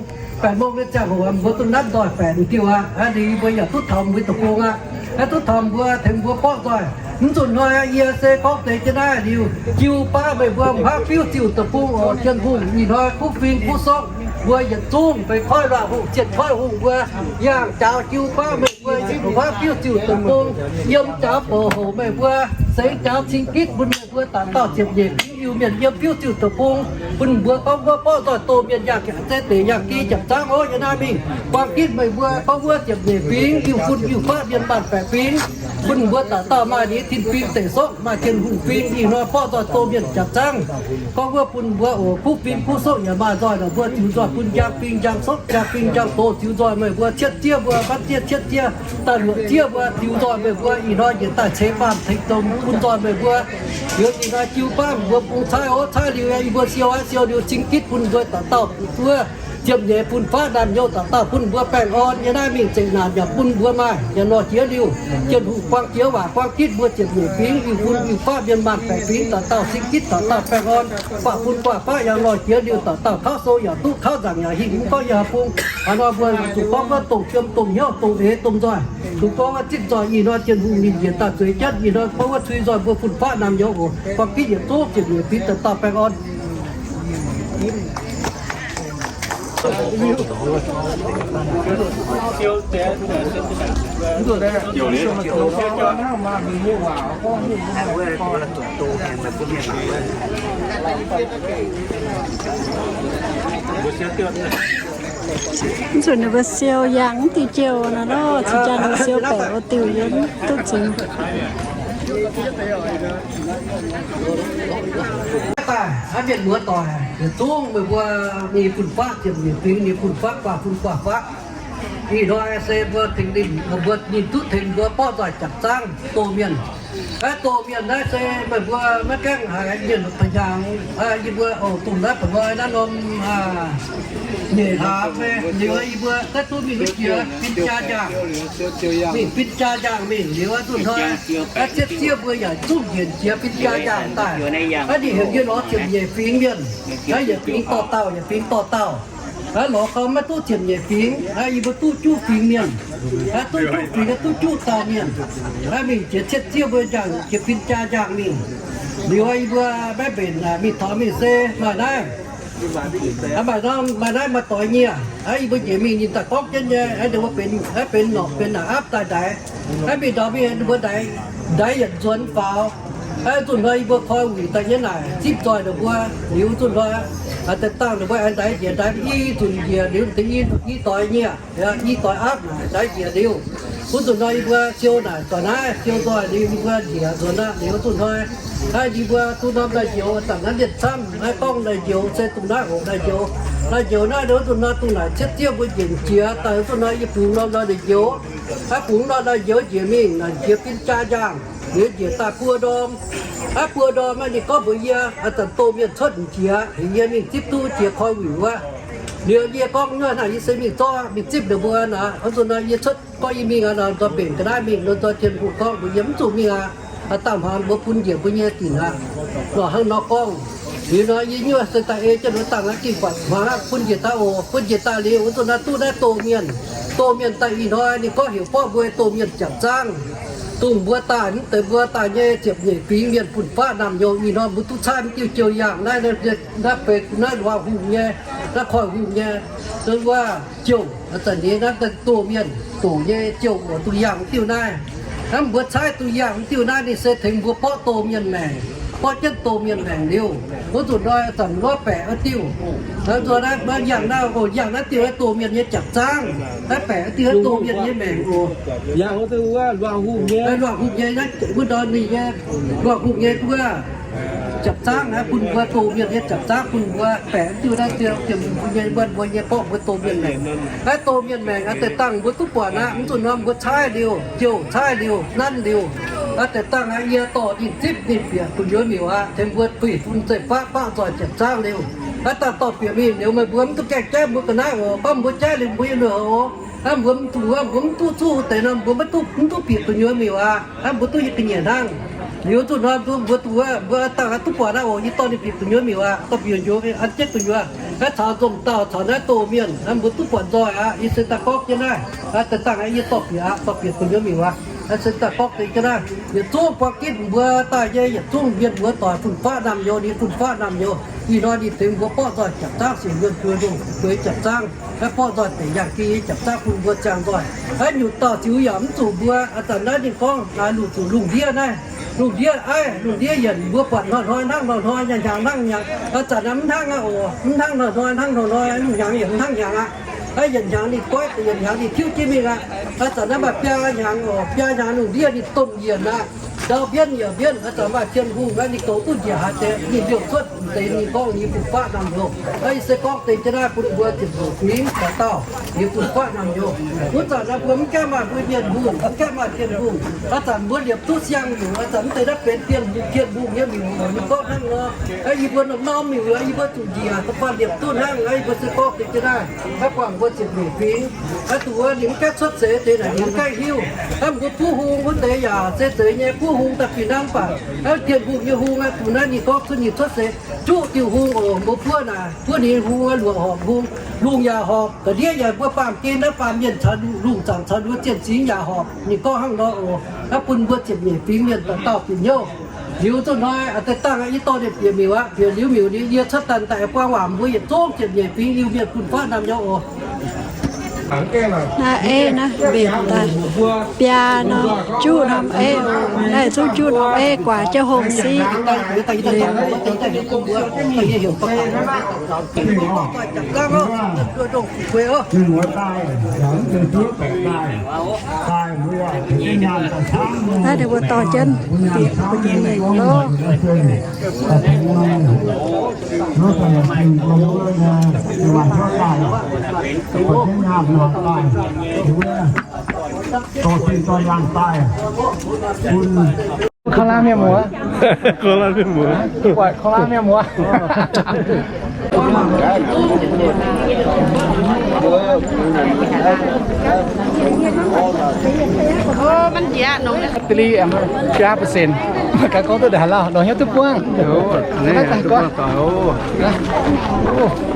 แปดโมง nyei ziangh hoc mbuo duqv nanv nzoih baeqc wuov diuh aqv. Aa, liuz yie mbuo yaac duqv taux mbuo deic-bung aqv. Aa, duqv taux mbuo tengx mbuo borqv nzoih. Mv zuqc hnoi yie se gorngv deix jienv naaiv liuz, jiu baav meih mbuo, mv haih fiuv ziuc deic-bung oc. Tin-Hungh ih hnoi kuv fing kuv sorqv mbuo yietc zungv, feix koiv luangh hungh, zietc koiv hungh mbuo, yangh jaux jiu baav meih mbuo, mv haih fiuv ziuc deic-bung, yiem jaux bouc houc meih mbuo, seix jaux cing gitv bun meih mbuo dauh dauh ziepc nyeic fingx Iu-Mienh yiem fiuv ziuc deic-bung, bun mbuo gorngv wuov borqv nzoih doh mienh yangh zeiv deic yangh gi jangx zaangv oc. Yiem naaiv mingh buang gitv meih mbuo gorngv wuov ziepc nyeic fingx Iu-fun Iu-faqv mienh maanh baeqc fingx, bun mbuo dauh dauh maaih ninh tin-fingx deic sorqv, maaih Tin-Hungh fingx, ih hnoi borqv nzoih doh mienh jangx zaangv. Gorngv wuov bun mbuo oc, kuv fing kuv sorqv yaac maaih nzoih, mbuo ziux nzoih bun njang fingx njang sorqv, njang fingx njang doz ziux nzoih meih mbuo, cietv ziev mbuo, mbatv ziev cietv ziev, daaih luoqc ziev mbuo, ziux nzoih meih mbuo ih hnoi njiec daaih ceix baamh tengx domh bun nzoih meih mbuo. Liuz ih hnoi jiu baav mbuo bungx caaiv oc, caaiv liuz yie mbuo siou aqv, siou liuz cing gitv bun mbuo dauh dauh wuov ziepc nyeic fun-faqv naamh nyouz dauh dauh bun mbuo baengh orn. Yiem naaiv mingh zeqc naanc yaac bun mbuo maaih yaac lorh jiex liuz, Tin-Hungh buang jiex waac buang gitv mbuo ziepc nyeic fingx Iu-fun Iu-faqv mienh maanh baeqc fingx dauh dauh cing gitv dauh dauh baengh orn, faah fun faah faqv yaac lorh jiex liuz dauh dauh kauv sou yaac duqv, kauv nzaangc yaac hingh, mv gorngv yaac bung. Aa, nor mbuo zuqc gorngv wuov dongh jiem dongh hnyouv dongh eix domh nzoih, zuqc gorngv wuov zipv nzoih ih hnoi Tin-Hungh ninh njiec daaih zueiz jienv ih hnoi gorngv wuov cui nzoih mbuo fun-faqv naamh nyouz oc. Buang gitv yietc zungv ziepc nyeic fingx dauh dauh baengh orn. Mv zuqc ninh mbuo siou yangh mv diuh jiu nor, cingx jangx ninh siou baeqc wuov diuh yiem duqv zuqc. Daaih hnangv mienh muoz doic yietc zungv meih mbuo, ninh fun-faqv ziepc nyeic fingx, ninh fun-faqv guaax fun guaax faqv. Ih hnoi se mbuo tengx ninh, mbuo ninh duqv tengx mbuo borqv nzoih jangx zaangv doh mienh. Naaiv doh mienh naaiv se meih mbuo maiv gaengh haiz mienh mbuo hnyangx, yie mbuo oc, dongh naaiv ba'hnoi naaiv norm nyeic hlaax fai liuz yie mbuo naaiv duqv mingh wuov jiex fin-jaa njaangh, mingh fin-jaa njaangh mingh liuz zuqc hnoi, naaiv cietv ziev mbuo yaac zungv njiec jiex fin-jaa njaangh daaih. Naaiv ninh heuc yie lorz ziepc nyeic fingx mienh, naaiv yietc fingx dorh dauh, yietc fingx dorh dauh. Naaiv lorz gau maiv duqv ziepc nyeic fingx, naaiv yie mbuo duqv juqv fingx mienh. Naaiv duqv juqv fingx, naaiv duqv juqv dauh mienh. Naaiv mingh jiex cietv ziev mbuo njaangh, jiex fin-jaa njaangh mingh. Liuz yie mbuo maiv mbenc mingh taux mingh se maaih naaiv. Maaih naaiv, maaih naaiv maaih doix nyie. Naaiv yie mbuo njiec mingh ninh daaih gorngv jienv nyei, naaiv ninh mbuo benx, naaiv benx norqc benx naaic aapv daaih ndaix. Naaiv mingh ndorm mingh ninh mbuo ndaix, ndaix yietc nzuonx faaux. Naaiv zuqc hnoi yie mbuo koi wuic daaih nyei naaic zipv nzoih ninh mbuo. Liuz zuqc hnoi deix dangh ninh mbuo aengx ndaix njiec ndaix i zunc njiec liuz deix i, i doix nyie, i doix aapv naaic ndaix njiec liuz, wuov zuqc hnoi yie mbuo siou naaic doic naaiv siou nzoih liuz yie mbuo njiec nzuonx aqv. Liuz zuqc hnoi naaiv yie mbuo duqv norm naaiv njoux zanc naaiv mienh camv naaiv gorngv naaiv njoux se dongh naaiv oc naaiv njoux. Naaiv njoux naaiv wuov zuqc hnoi dongh naaic cietv ziev mbuo njiec jiex daaih wuov zuqc hnoi yie bungx norm naaiv njoux. Naaiv bungx norm naaiv njoux njiec mingh naaic jiex fin-jaa njaangh, liuz njiec daaih buo ndorm. Naaiv buo ndorm naaiv ninh gorngv mbuox yie, aa, zanc doh mienh cuotv jiex, heuc yie mingh zipv duqv jiex koi wuic wuov. Liuz yie gorngv, naaiv yie se mingh zorqv mingh zipv ninh mbuo naaic, wuov zuqc hnoi yie cuotv gorngv yie mingh aqv nor, nzoih mbenc ga'naaiv mingh nor, nzoih Tin-Hungh gorngv mbuox yie mv zuqc mingh aqv. Dangh hmuangx mbuo bun njiec mbuo nyei dinc aqv. Lorqc hnangv nor gorngv, liuz nor yie nyuoz se daaih ei jienv mbuo dangh naaiv gengh buatc hmuangx aqv, bun njiec daaih oc. Bun njiec daaih liuz wuov zuqc naaiv duqv naaiv doh mienh. Doh mienh daaih ih hnoi ninh gorngv heuc borqv mbuo doh mienh jangc zaangv, dongh mbuo daaih mv deix mbuo daaih nyei ziepc nyeic fingx mienh fun-faqv naamh nyouz ih hnoi mbuo duqv caaiv mv diuh jiu yaangh naaiv, naaiv benx naaiv luangh hungh nyei, naaiv koiv hungh nyei, wuov jouh, zanc nyei naaiv doh mienh doqc nyei jouh oc, duqv yaangh mv diuh naaiv. Hnamv mbuo caaiv duqv yaangh mv diuh naaiv ninh se tengx mbuo borqv doh mienh maengc, borqv jienv doh mienh maengc liuz, wuov zuqc hnoi zanc wuov baeqc wuov diuh, naaiv nzuonx naaiv mbuo yaangh naaiv oc, yaangh naaiv diuh naaiv doh mienh nyei jangc zaangv, naaiv baeqc wuov diuh naaiv doh mienh nyei maengc oc. Luangh hungh nyei, wuov ndorm ninh nyei, luangh hungh nyei wuov jangc zaangv naaiv bun mbuo doh mienh nyei jangc zaangv bun mbuo baeqc diuh naaiv diuh, diuh mbuo nyei, mbuo nyei borqv mbuo doh mienh maengc. Naaiv doh mienh maengc aqv, deix dangh mbuo duqv buatc aqv, mv zuqc norm mbuo caaiv liuz, jouh caaiv liuz, nanv liuz, aqv, deix dangh aqv, yie dorh ninh zipv ninh bieqc bun njoux miuc aqv, tengx mbuo buih fun zeiv-faqv baqv nzoih jepc zaangv liuz, Aav dangh dorh bieqc mingh liuz, meih mbuo mv duqv gaengh jaiv mbuo ga'naaiv oc. Gorngv mbuo jaiv liuz mbuo nyei lui-houx, hnangv mbuo mv duqv, mbuo mv duqv zuqv deix nor, mbuo maiv duqv, mv duqv bieqc gu'nyuoz miuc aqv. Hnangv mbuo duqv nyei ga'nyiec hnangv. Liuz zuqc hnoi mbuo, mbuo duqv, mbuo dangh aqv duqv buatc aqv oc. Yie dorh ninh bieqc gu'nyuoz miuc aqv, dorh bieqc njoux an jienv gu'nyuoz. Hnangv caux nzomc dauh caux naaiv doh mienh, hnangv mbuo duqv buatc nzoih aqv. Yie se daaih gorngv jienv naaiv, daaih dangh aqv, yie dorh bieqc aqv, dorh bieqc gu'nyuoz miuc aqv. Hnangv se daaih gorngv deix jienv naaiv, yietc zungv buang ginv mbuo daaih nyei yietc zungv mienh muoz doic, fun-faqv naamh nyouz, ninh fun-faqv naamh nyouz. Ih hnoi ninh tengx mbuo borqv nzoih japc zaangv, siec yuonh buo ndongh bueix japc zaangv, naaiv borqv nzoih deic yangh geh nyei japc zaangv bun mbuo ziangh nzoih. Naaiv nyutc dauh ziux yaac mv zuqc mbuo, aa zanc naaiv ninh gorngv naaic luc zuqc lungh ndiev naaiv. Lungh ndiev aiv, lungh ndiev yienc, mbuo buatc hnoi-hnoi hnangv hnoi-hnoi, hnyangx-hnyangx hnangv hnyangx. Aa zanc naaiv mv hnangv aqv oc, mv hnangv hnoi-hnoi, hnangv hnoi-hnoi, hnyangx yaac mv hnangv hnyangx aqv. Naaiv yienc hnyangx ninh goiv, yienc hnyangx ninh tiuv jienv mingh aqv. Aa zanc naaiv maaih biaa hnyangx oc, biaa hnyangx lungh ndiev ninh domh yienc aqv. Ndau mbienv yaac mbienv, aa zanc maaih Tin-Hungh naaiv ninh goux duqv njiec haaix deix, ninh liouh cuotv deix ninh gorngv ninh fun-faqv naamh nyouz. Naaiv yie se gorngv deix jienv naaiv bun mbuo ziepc nyeic fingx dauh dauh, ninh fun-faqv naamh nyouz. Wuov zanc naaiv mbuo mv gaengh maaih mbuo Mienh hungh, mv gaengh maaih Tin-Hungh. Aa zanc mbuo liepc duqv siang miuc, aa zanc mv deix naaiv benx Tin-Hungh, Tin-Hungh nyei miuc, ninh gorngv hnangv nor. Naaiv yie mbuo norm-norm miuc, yie mbuo zuqc njiec da'faanh liepc duqv hnangv. Naaiv yie mbuo se gorngv deix jienv naaiv, naaiv buangh mbuo ziepc nyeic fingx. Naaiv duqv wuov ninh mv gaengh cuotv seix deix naaic, ninh mv gaengh hiuv. Naaiv mbuo buov hung wuov deix yaac se zeiz nyei buov hung daaih fih hnangv, mv baac naaiv Tin-Hungh nyei hung aqv. Duqv naaiv ninh gorngv cuotv, ninh cuotv seix juqv diuh hung oc. Mbuo buov naaic, buov ninh hung aqv, luoqc horpc hung, lungh yaac horpc, ga'ndiev yaac mbuo baamh gen naaiv baamh mienh caux lungh zaangc caux ninh mbuo zien zingx yaac horpc. Ninh gorngv hnangv nor oc. Naaiv bun mbuo ziepc nyeic fingx mienh dauh dauh bieqc hnyouv. Liuz zuqc hnoi deix dangh yie dorh ninh bieqc miuc aqv. Bieqc liuz miuc ninh yie cuotv daaih daaih buang waac mbuo yietc zungv ziepc nyeic fingx liuz mienh fun-faqv naamh nyouz oc. Naaiv ei naaiv mbenc daaih biaa norm juqv norm ei, naaiv zungv juqv norm ei guaax jienv hungh siqv. Naaiv ninh mbuo dorh jienv bieqc mbuo nyei mienh loh. Korv-laav mienh muoz. Korv-laav mienh muoz. Buatc korv-laav mienh muoz. Battery aeqv, biaa percent. Maiv gaax gorngv duqv ndongc haaix lauh, ndongc haaix duqv buangv.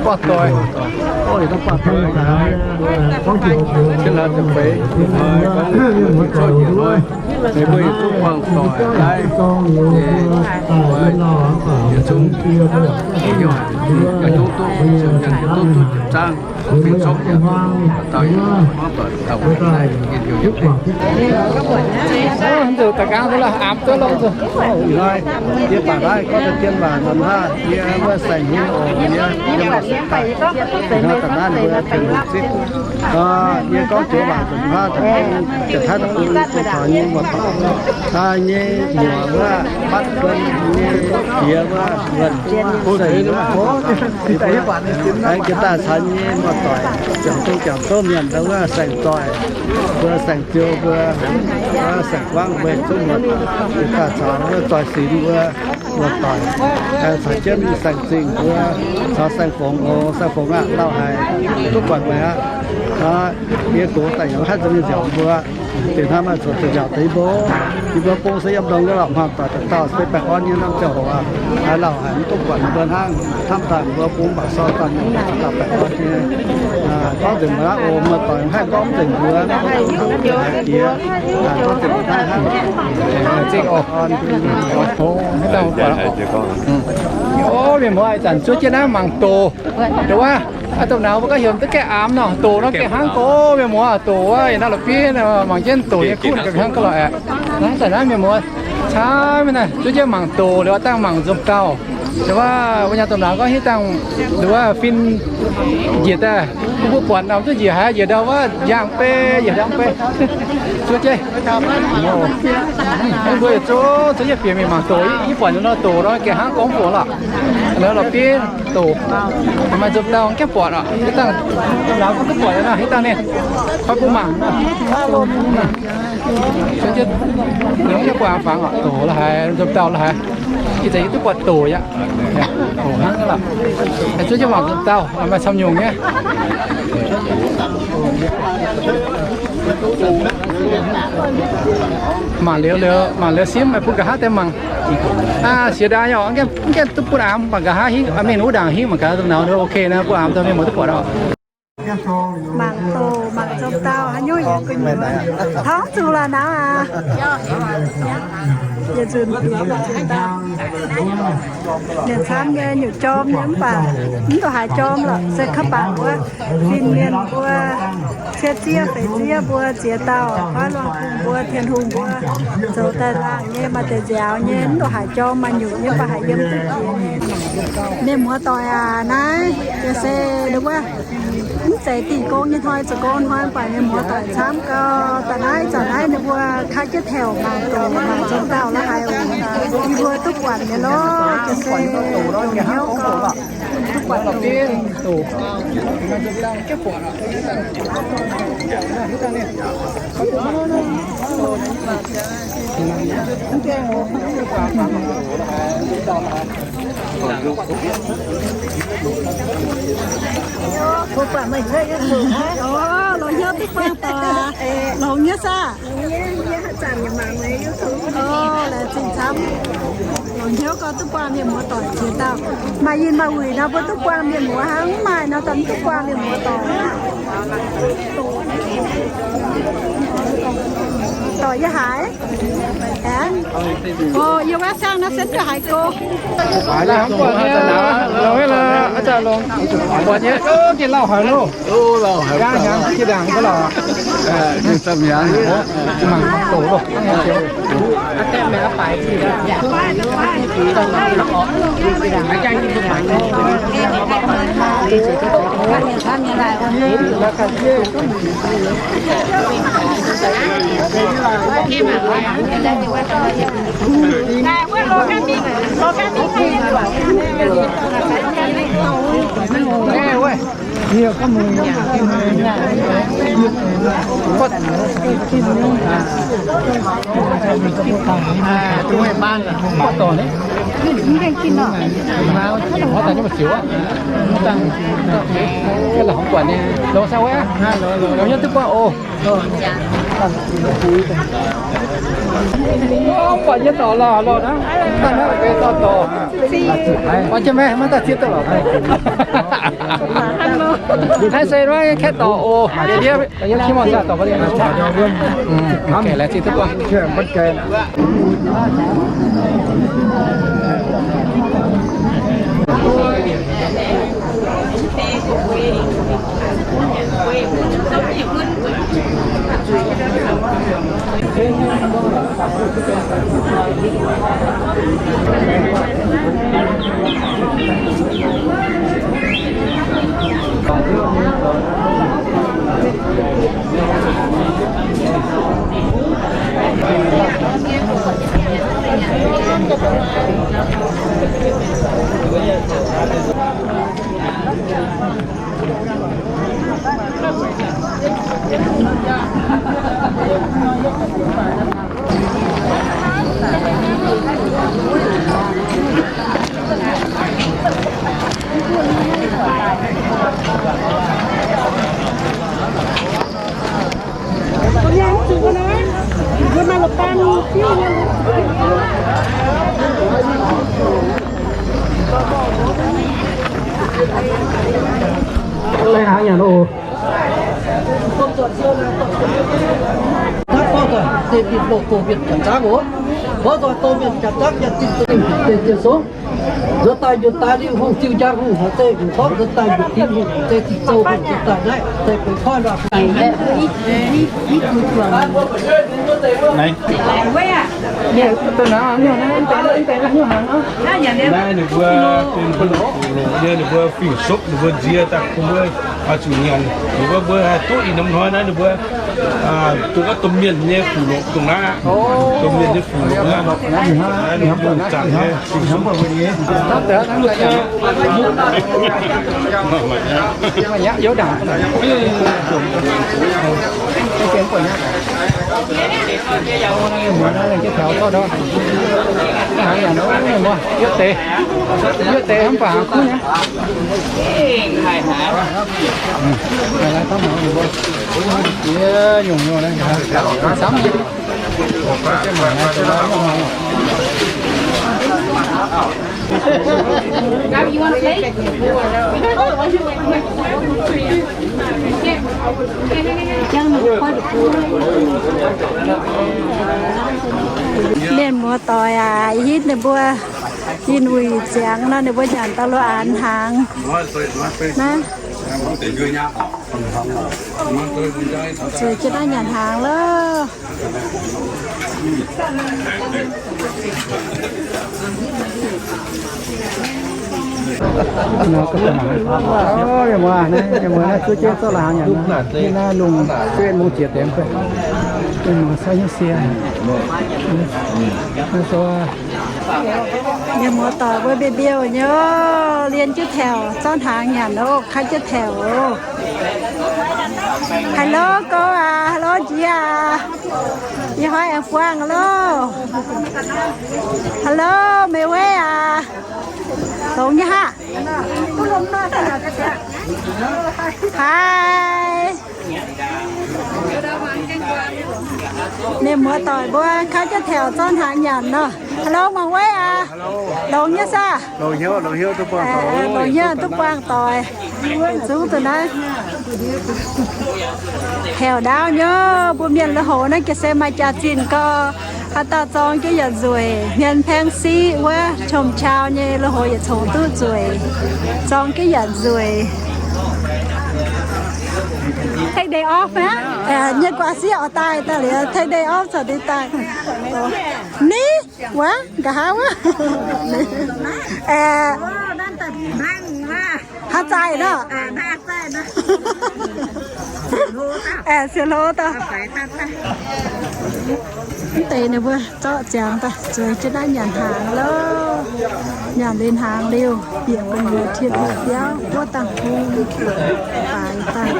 Buangv doic. Ninh mbuo yietc zungv buangv doic naaiv, yietc zungv, yietc zungv duqv, yietc zungv duqv ziepc zaangv, mingh zungv yietc zungv dauh yietc zungv buangv doic dauh naaiv yietc zungv yietc zungv. Nzuqc da'gaang duqv lorqc, aapc duqv lorqc nzuqc. Ih hnoi yie baac naaiv gorngv deix dien waac nor hnangv, yie wuov saeng-hmz oc, yie yiem maaih saeng-daaih. Ih hnoi daaih naaiv mbuo tengx zipv. Yie gorngv joux waac nzunc hnangv, janx-taiv deic-bung zoux taux nyei muoz-doic, nyei muoc wuov, batv guon nyei diex wuov, wuonh seix wuov, aengx jiex daaih caux nyei muoz-doic, ziangh zungv ziangh zouv mienh ndau wuov saeng-zoih, mbuo saeng-ziou, mbuo saeng-guangv, mbuo zungv muoz-doic, jiex daaih caux wuov zoih sinx mbuo muoz-doic, caux jienv saeng-zingh mbuo, caux saeng-fongx oc. Saeng-fongx aac, lauh haic, duqv buatc meih aqv. Yie gox daaih yaac maiv haih nzengc nziaauc mbuo. Deix hnangv maaih zuqc zuqc nziaauc deix mbuo. Yie mbuo bung se yiem ndongx nyei lorqc, hmuangx doic dauh dauh se baengh orn nyei norm ziangh hoc aqv. Haaix lauh haic mv duqv buatc mbuo hnangv, hnamv daaih mbuo bung mbaac sou daaih mienh dauh dauh baengh orn nyei. Gorngv nzengc mbuo aqv oc, muoz-doic mv haih gorngv nzengc mbuo, haiz jiex, gorngv nzengc mbuo hnangv hnangv. Zingh oc. Mv dangh mbuo buatc oc. Ov, mienh muoz, ih zanc zuov jienv naaiv mangc doc. Doc wuov, domh nauz mbuo gorngv heuc duqv gaeqv aamx nor, doc nor gaeqv hnangv gorx, mienh muoz, doc wuov, yiem naaiv la'bieiv mangc jienv doc nyei kuv gaeqv hnangv gorx lorqc aqv. Naaiv daaih naaiv mienh muoz, caa mingh naaiv zuov jienv mangc doc liuz dangh mangc nzomc dauh. Doc wuov, wuov nyei domh nauz gorngv hitv dangh, doc wuov, fin njiec daaih, mbuo buatc norm duqv njiec haic, njiec ndau wuov, njang bei, njiec njang bei. Zuov jienv, mbuo zuov, zuov jienv bieqc mingh mangc doc, yie buatc nor doc nor gaeqv hnangv gorngv mv buoqc lorqc. Nor la'bieiv doc, maaih nzomc dauh gaengh buatc oc. Hitv dangh, lauz duqv buatc nor, hitv dangh ninh, koi bung mangc. Gaengh buatc fangx oc, doc la'haiz, nzomc dauh la'haiz. Ih zanc yie duqv buatc doqc yaac. Doqc hnangv lorqc. Zuov jienv mangc dauh maaih camv nyungc nyei. Mangc liuz, liuz, mangc liuz simv, bun nqa'haav daaih mangc. Aa, siex ndaangc yaac mv gaengh duqv bun aamx, mangc nqa'haav hingv, mingh wuov ndaangc hingv mangc gaax, dongh nauz ok naaiv, bun aamx daaih mienh muoz duqv buatc oc. Mangc doqc, mangc zong dauh haaix nyungc yaac gu'nyuoz. Taux zuqc lorqc nauz aac. Yietc nzunc bieqc zong dauh. Mienh camv nyei, nyutc jorm nyei mv baac mv duqv haaix jorm lorqc, se kaav baac wuov fin-mienh mbuo, cie ziev feix ziev mbuo ziex dauh, Koiv Luangh Hungh mbuo, Tien Hungh mbuo, zoux daaih laangh nyei, maaih deix nziaaux nyei, mv duqv haaix jorm, maaih nyutc nyei, mv baac haaix yiem duqv jiex nyei. Mienh muoz-doic aac, naaiv yaac se ninh mbuo mv zeiz dingh gong nyei hnoi, zoux gong hnoi, mv baac mienh muoz-doic camv gau. Daaih naaiv zanc naaiv ninh mbuo kaav jienv taux mangc doqc, mangc zong dauh la'haiz oc. Yie mbuo duqv buatc nyei lorqc, yaac se hnyouv gau. Longx nyei saah? Laengz zingh camv. Longc hnyouv gau duqv buangh mienh muoz-doic ziex dauh. Maaih yinh maaih wuic nor mbuo duqv buangh mienh muoz hnangv, mv maaih nor daaih mv duqv buangh mienh muoz-doic. Doic yie haiz. Aeqv, o, yie wuov saangv naaiv se duqv haiz go. Longx nyei, buatc nyei, gengh lauh haic loh. Mangc doqc loh. Buatc nyei dorc lorh lorh naaiv, dangh naaiv beih dorh dorc. Buatc jienv maiv, maiv daaih zieqv duqv lorqc. Naaiv se maiv kaeqv dorc oc. Yie, yie, yie, yie, laengz zingh duqv buangh. Lai hnangv nyanc oc. Nzuonx daaih nzuonx daaih liuz hungh ziu njang hungh haiz zeiv hungh dorngv, nzuonx daaih nzuonx daaih liuz hungh zeiv zinh zoux hungh nzuonx daaih naaiv zeiv beix koiv nor. Naaiv ninh mbuo, ninh mbuo fingx sopv, ninh mbuo nziex daaih bun mbuo. Oix zuqc nyanc, ninh mbuo, mbuo haih duqv ih norm hnoi naaiv ninh mbuo, aa, duqv gaax domh mienh nyei fuqv longc dongh naaiv aqv. Domh mienh nyei fuqv longc naaiv, ninh mbuo zaangc nyei. Yie deix, yie deix hnamv baac haaix kuv nyei. Mienh muoz-doic aac, hitv ninh mbuo yinh wuic ziangx nor, ninh mbuo nyanc daaih lo aanx hnaangx naaiv. Zueiz jienv naaiv nyanc hnaangx loh. Mienh muoz, mienh muoz naaiv zuov jienv zorqv la'hnaangx nyanc naaiv, naaiv lungh zuov mungz jiex deix, mienh muoz caux hnyouv sie. Naaiv sou Mienh muoz-doic mbuo mbiouh mbiouh nyei, lienh jienv taux zorqv hnaangx nyanc oc, kaav jienv taux oc. Hello gouv aac, hello njiec aac, ih hnoi aengx buangh loh. Hello meih weiv aac, longx nyei haav. Haih. Mienh muoz-doic mbuo kaav jienv taux zorqv hnaangx nyanc nor. Hello mangc weiv aac. Longx nyei saah? Longx hnyouv duqv buangh doic. Zungv deix naaiv heuc ndaauv nyei, mbuo mienh lui-houx naaiv ga'sie maaih jaax-zinh gau, haaix dauh zorng jienv yietc nzueic, hmien paengv siqv wuov, qom-qau nyei lui-houx yietc congx duqv nzueic, zorng jienv yietc nzueic. Take day off aqv. Nyei guaax sieqv oix daaih daaih liuz, take day off corc daaih. Ni, wuov, nqa'haav wuov. Haaix zaih nor? Siou hlo daaih. Mv deix ninh mbuo zorqv ziangx daaih zueiz jienv naaiv nyanc hnaangx loh. Nyanc liuz hnaangx liuz, bieqc gu'nyuoz tien biauv wuov dangh bung baaix daaih.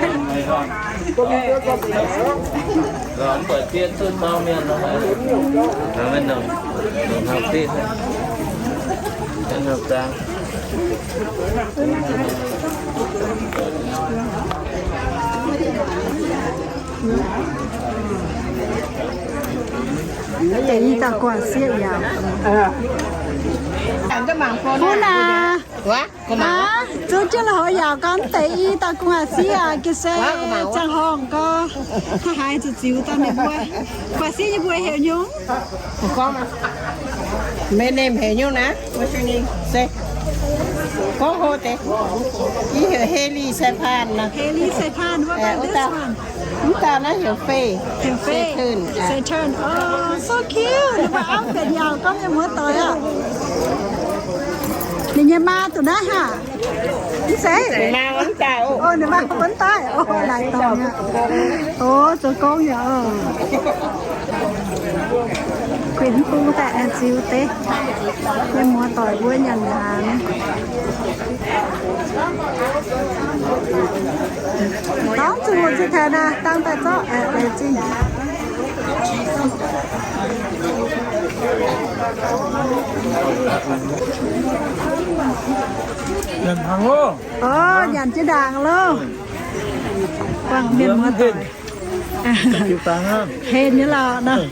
Deix i dauh guangc sieqv yaac. Kuv naaic, zuov jienv lui-houx yaac gorngv deix i dauh guangc sieqv aac, ga'sie ziangh horngc gau, haaix zuqc ziux daaih ninh mbuo. Guangc sieqv nyei mbuox heuc nyungc? My name heuc nyungc naaiv? Se gorngv hlo deix. Yie heuc Haley Sai-Paan nor. Haley Sai-Paan, what about this one? Mv dauh naaiv heuc Fei. Heuc Fei. Saturn. Oh, so cute. Ninh mbuo auv benx yaauc gorngv mienh muoz-doic aqv. Ninh nyei maa duqv naaiv haav? Mv zeiz. Ninh maa wuonv daaih oc. Oh, ninh maa wuonv daaih. Oh, laaic dorngx aqv. Oh, zoux gong yaac oc. Kuinx bung daaih aengx ziux deix. Mienh muoz-doic mbuo nyanc hnaangx. Dorngx zuqc muoz-zuqc taux naaic, dangh daaih zorqv aengx zingh. Nyanc hnaangx loh. Orv, nyanc jienv hnaangx loh. Buangh mienh muoz-doic. Hlen nyei lorqc nor.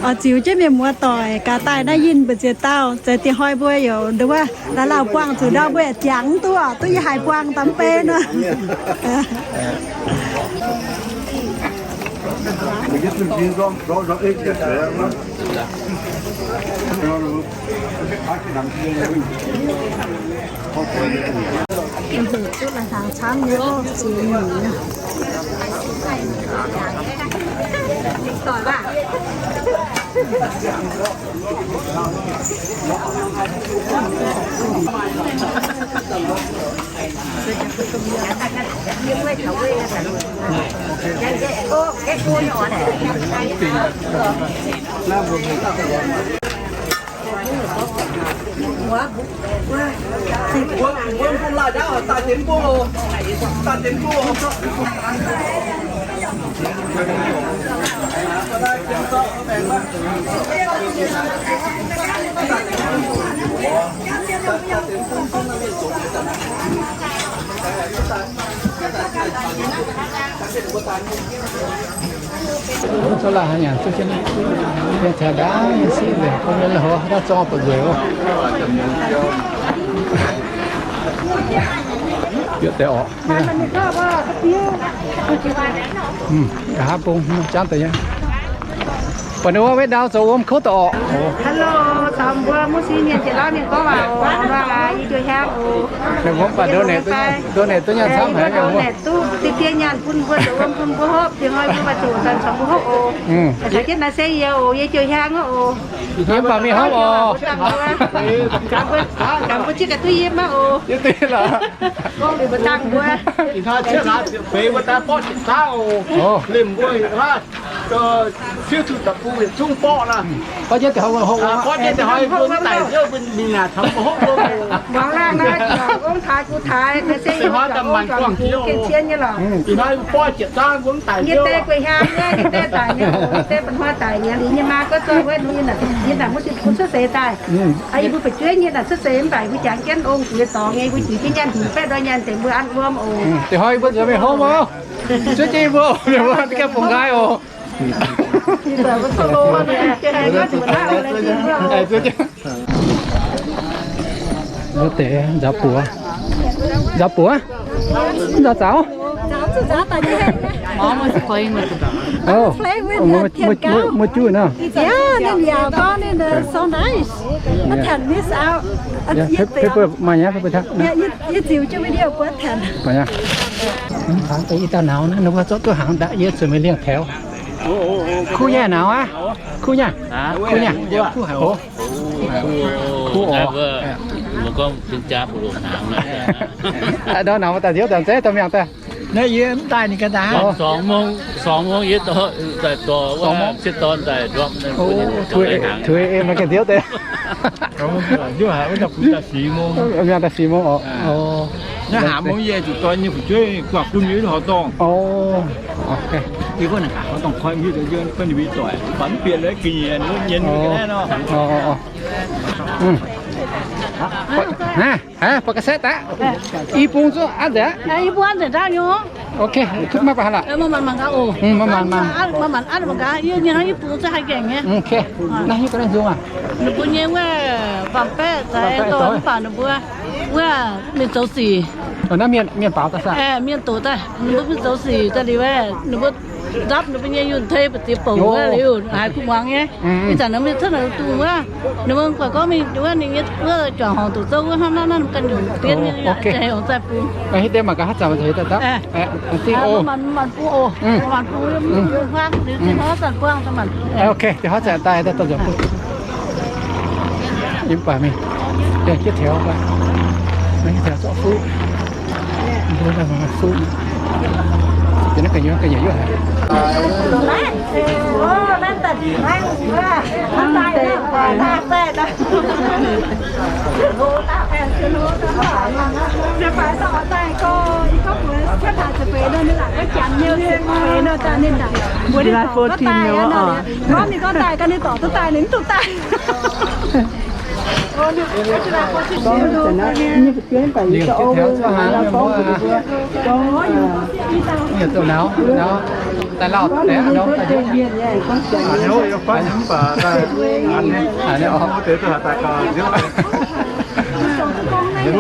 Oix ziux jienv mienh muoz-doic gaax daaih naaiv yinh mbu'ziex dauh, zeix diex hnoi mbuo yaac nduov laaix lauh buangh zuqc ndau mbuo yaac jangx duqv, duqv yie haiz buangh daaih mv bei nor. Duqv la'hnaangx camv nyei oc, ziex nyungc nyei. Cuotv laaih haaix nyungc, cuotv jienv naaiv, yiem taux ndaangc nyei siqv nzengc, gorngv mienh la'hov haaix dauh zorng buatc nzueic oc. Bieqc deix orqc. Nqa'haav bung jangv deix nyei. Buatc ninh wuov wetv ndau zoux wuom kouv deix orqc. Hello, caux mbuo Mungv Sieqv mienh jiex lauv mienh gorngv waac oc, nor aac, yie jiu hiaang oc. Mienh muoz baac donate, donate duqv nyaanh camv haic, donate duqv deix deix nyaanh bun mbuo zoux wuom bun mbuo hopv, dingc hnoi mbuo baac zuqc caux mbuo hopv oc. Caux jienv naaiv se yie oc, yie jiu hiaang oc. Yie baac mingh hopv oc. Mbuo zieqv ga'duqv yie maiv oc. Yie duqv lorqc. Gorngv liuz mbuo dangh mbuo. Ih hnoi zieqv laaix ziepc feix mbuo daaih borqv ziepc zaangv oc. Liemh mbuo ih hnoi Siouv Zuqc Da'bung yietc zungv borqv lorqc. Borqv jienv deix hnoi mbuo daic nziouv mbuo mingh naaic caux mbuo hopv wuom. Muangx laangh naaiv, ong taaix gu taaix, naaiv se hnoi daaih maanc guangc jiex oc. Ih hnoi borqv ziepc zaangv mbuo mv daic nziouv. Yie deix guei hiaang wuov, yie deix daic nyei oc, yie deix ba'hnoi daic nyei, liuz yie maa gorngv zorqv wuov, yie naaic, yie naaic mbuo zuqc bun cuotv seix daaih. Yie mbuo fu'jueiv nyei naaic cuotv seix mv baac mbuo jangx jienv ong-guix dorngx nyei, mbuo jiex jienv nyaanh hngongx baeqv ndorm nyaanh deix mbuo an wuom oc. Deix hnoi mbuo nzuonx mingh hopv oc. Cuotv jienv yie mbuo, mbuo gengh bungx nqaai oc. Wuov deix nzaaux buoz. Nzaaux buoz? Nzaaux zaux? Muoz juv nor. Maaih nyei, maaih nyei. Ih dauh nauz naaiv, ninh mbuo zorqv duqv hnaangx daaih, yie zuqc mingh liangh taux. Kuv nyei nauz aqv. Kuv nyei. Kuv nyei. Kuv oc. Ndau nauz daaih nziouv daaih zeiv dorh miangh daaih. Naaiv yie mv daaih ninh ganh daaih. Song mong, song mong yie dorh, daaih dorh wuov sieqv dorn daaih ndorm. Tuix em maiv ganh nziouv deix. Miangh daaih si mong oc. Naaiv hlaax mong yie zuqc dorh nyei fu'jueiv guangc bun yie horqc dorngh. Yie gorngv naaic horqc dorngh koi yie, yie bun ninh mbuo doic, baac mv bieqc lorqc, ga'nyiec nyei nor. Aa, ba'ga saeqv daaih. I bung zuqc an nzengc aqv. I bung an nzengc daaih nyei. Ok, maiv baac haaix lorqc. Maiv maanc, maiv maanc. Maiv maanc an mangc gaax, yie nyei hnangv i bung zuqc haih nqaengc nyei. Ok, naaiv hiuv ga'naaiv nzung aac. Ninh mbuo nyei wuov faam-baeqv zaaix dorh mv baac ninh mbuo wuov mienh zoux sic. Naaiv mienh, mienh baaux daaih, mienh doqc daaih, ninh mbuo mv zoux sic daaih liuz, ninh mbuo ndapv ninh mbuo nyei yunh tei ba'ziex bouc wuov liuz, haiz kuv muangx nyei. Ih zanc ninh mbuo cuotv naaic dungz wuov, ninh mbuo guaix gorngv mingh wuov ninh nyei wuov juangc horngc doqc zouv wuov hnangv naaiv, naaiv ganh nyungc dien nyei, za'gengh haaix zanc daaih. Maanc bung oc. Maanc bung, maanc bung, maanc bung. Ok, da'haav zanc daaih daaih dorh nzunc bung. Yiem baac mingh, yiem jienv taux baac, mingh taux zorqv fuqv. Mbuo fuqv. Yiem naaiv ga'nyiec, ga'nyiec yuoqv haic. July fourteen nor, ninh gorngv daaih, gaax ninh dorc duqv daaih, ninh mv duqv daaih. Dongh nauz, nauz daaih lauh, daaih Mbuo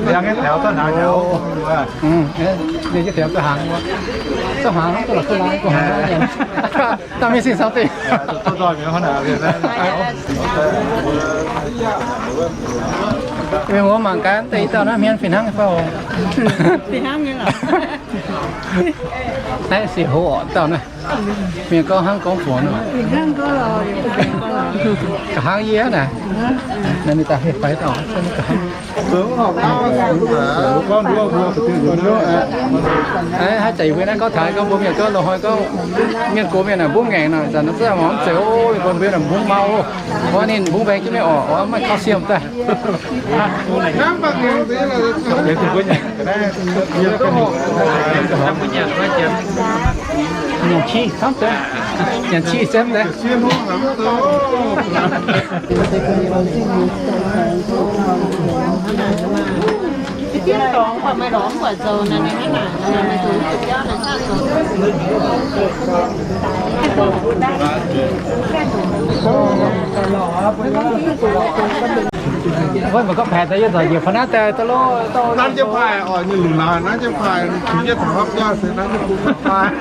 liangx nyei taux zauv hnaangx, zauv hnaangx, zauv hnaangx, dauh mienh singh caux deix. Mienh muoz mangc gaax deix dauh naaiv hmien fih hnangv nyei fai oc. Fih hnangv nyei lorqc. Naaiv siec hoz orqc dauh naaiv. Mienh gorngv hnangv gorngv buonc nor. Nqa'haav yie naaic, naaiv ninh daaih hei faix dauh, nqa'haav. Aa, haaix zanc yie mbuo naaiv gorngv taux gorngv mbuo mienh gorngv loz-hnoi gorngv mienh gox mienh naaic mbungv ngaengc nor, zanc naaiv zungv mv zeiz oc, mbuo mbuo naaic mbungv mau oc. Mv baac ninh mbungv mbaengx jienv mingh oc, mv maaih calcium daaih. Nyanc qiex camv deix. Nyanc qiex camv deix. Ov, meih gorngv paaic daaih yie nzauc njiec fai naaiv daaih daaih lo. Naaiv jienv paaic oc, nyei lunc naaiv, naaiv jienv paaic, tengx jienv taux hopv jaav se naaiv jienv bung paaic.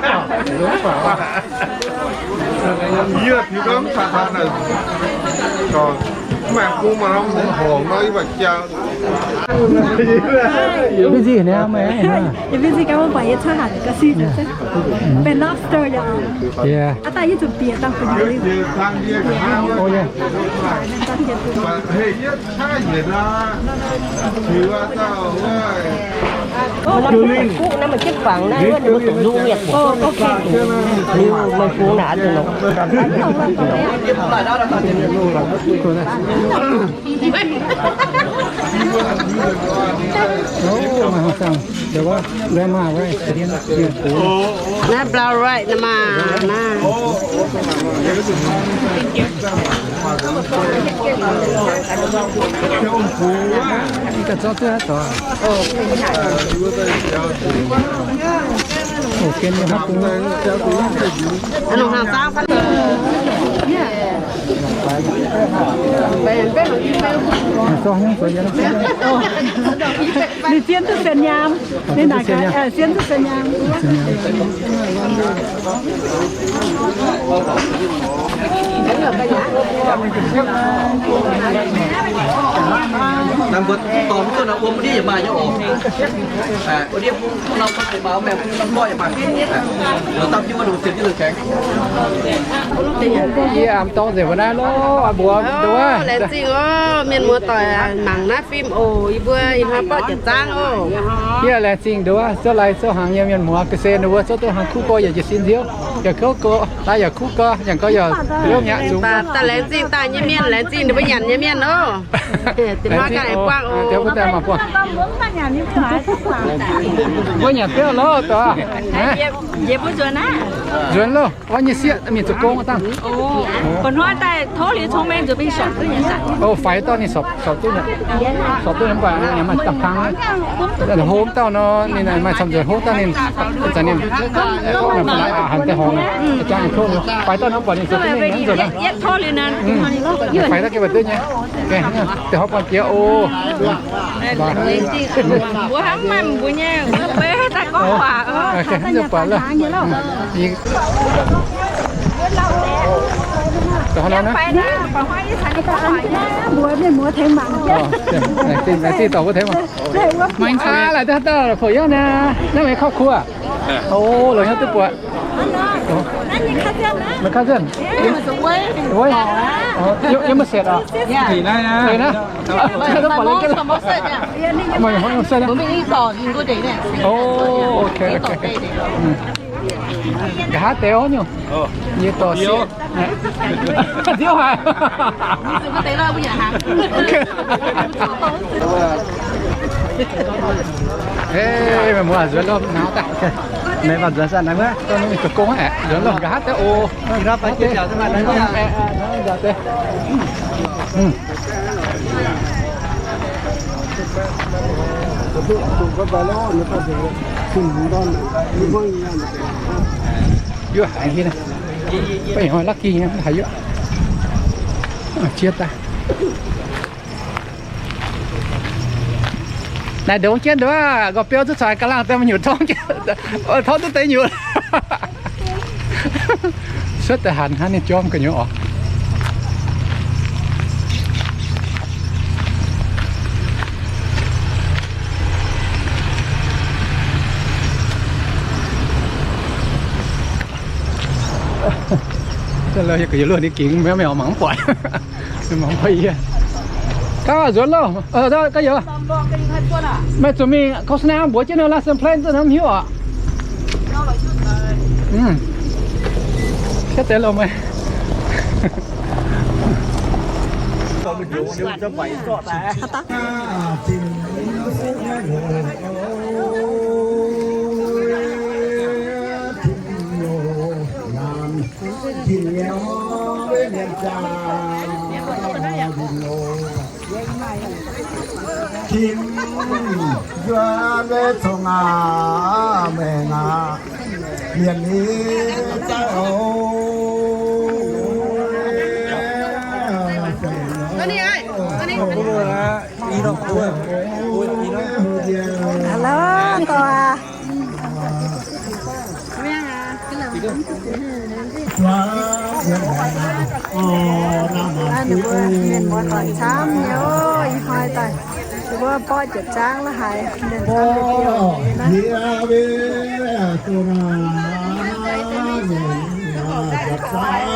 Yie tiux gorngv taux taux naaic, mv maaih bung maaih norm horngc nor yie mbuo jaa. Busy nor meih. Busy gaax, mbuo buatc yie cuotv hanc ga'sie. Benx lobster yaac. Aav daaih yie zuqc bieqc dangh bun yie. Oh yeah. Fuqv naaiv maaih jienv fangx naaiv, wuov ninh mbuo zuqc nungv yaac zuqc nungv, meih fungx naaic zuqc nungv. Naaiv brown rice naaiv maah, naaiv. Ninh zien duqv sienx nyaam. Ninh naaic gaax, zien duqv sienx nyaam. Mbuo dorh mv duqv nor, wuom ndiev yaac maaih nyei oc. Wuom ndiev norm gorngv deix maux maengx norm gorqv yaac maaih. Yie aengx dorng nzengc mbuo naaiv lorqc, mbuox nduov. Laengz zingh oc, mienh muoz doic mangc naaiv fim oc. Yie mbuo ih hnoi borqv jiex zaangv oc. Yie laengz zingh nduov, zouv lai zouv hnaangx nyei mienh muoz ga'sie ninh mbuo zouv duqv hnangv kuv gorx yaac jiez sin nziouv, yaac kouv gorx, lai yaac kuv gorx, yaac gorx yaac liouv mi'aqv zungv. Daaih laengz zingh daaih nyei mienh, laengz zingh ninh mbuo nyanc nyei mienh oc. Laengz zingh oc. Mbuo nyanc biauv loh, dorh. Nzuonx loh, orv nyei sieqv mingh zoux gong dangh. Mba'hnoi daaih tov liuz cong-mengh nzuonx mingh sorpc duqv nyei. Faix dauh ninh sorpc duqv nyei. Sorpc duqv nyei mv baac maaih da'faang hlo dauh nor, ninh maaih camv nzuonx hlo dauh ninh, zanc ninh maaih ba'laqc aqc hanc deix horngz, jangx ninh tov liuz. Faix dauh nor buatc ninh sorpc duqv nyei nzuonx. Faix dauh gengh buatc duqv nyei. Deix horpc buatc jiex oc. Mbuo hnangv maaih mbuo nyei, mbuo daaih gorngv waac. Mbuo mienh muoz tengx mangc. Laengz zingh dorc mbuo tengx mangc. Aa, laaix dauh dauh koux yangv naaiv, naaiv meih ครอบครัว. Ov, longc hnyouv duqv buatc. Meih ข้าวเส้น Wei. Yiem maiv setc oc. Meih hnyouv setc. Ov, ok, ok. Nqa'haav deix oc nyungc. Yie dorh sieqv. Ziouv haic. Ok. Meih mbuo nzuonx lomh nauz daaih. Meih mbuo nzuonx sanh naaiv wuov, dongh mingh zoux gong aqv, nzuonx lomh nqa'haav daaih oc. Yuoqv haic hieh, baac haaix lucky nyei haaix yuoqv. Jiex daaih. Naaic ndongx jienv nduov, nqorngv biouv zuqc caux ga'laangh daaih mingh nyutc torngv jienv, torngv duqv deix nyutc. Cuotv daaih hanc hnangv ninh jorm gu'nyuoz oc. Ga'youz luoqc ninh gingx, meih mangc mv buatc. Mangc mv buatc yie. Gauv nzuonx loh. Ga'youz, meih zuqc mingh โฆษณา mbuox jienv nor, ลาดเซินเพลน zuqc nor mv hiuv oc. Kaiv deix loh meih. Tim nzuonx cong aqv, maengc aqv, mienh ni zaiv oc. Hello, dorh aac. Ninh mbuo mienh muoz doic camv nyei, ih hnoi daaih ninh mbuo borqv jiepc zaangv la'haic, mienh camv nyei. Doic, zaangc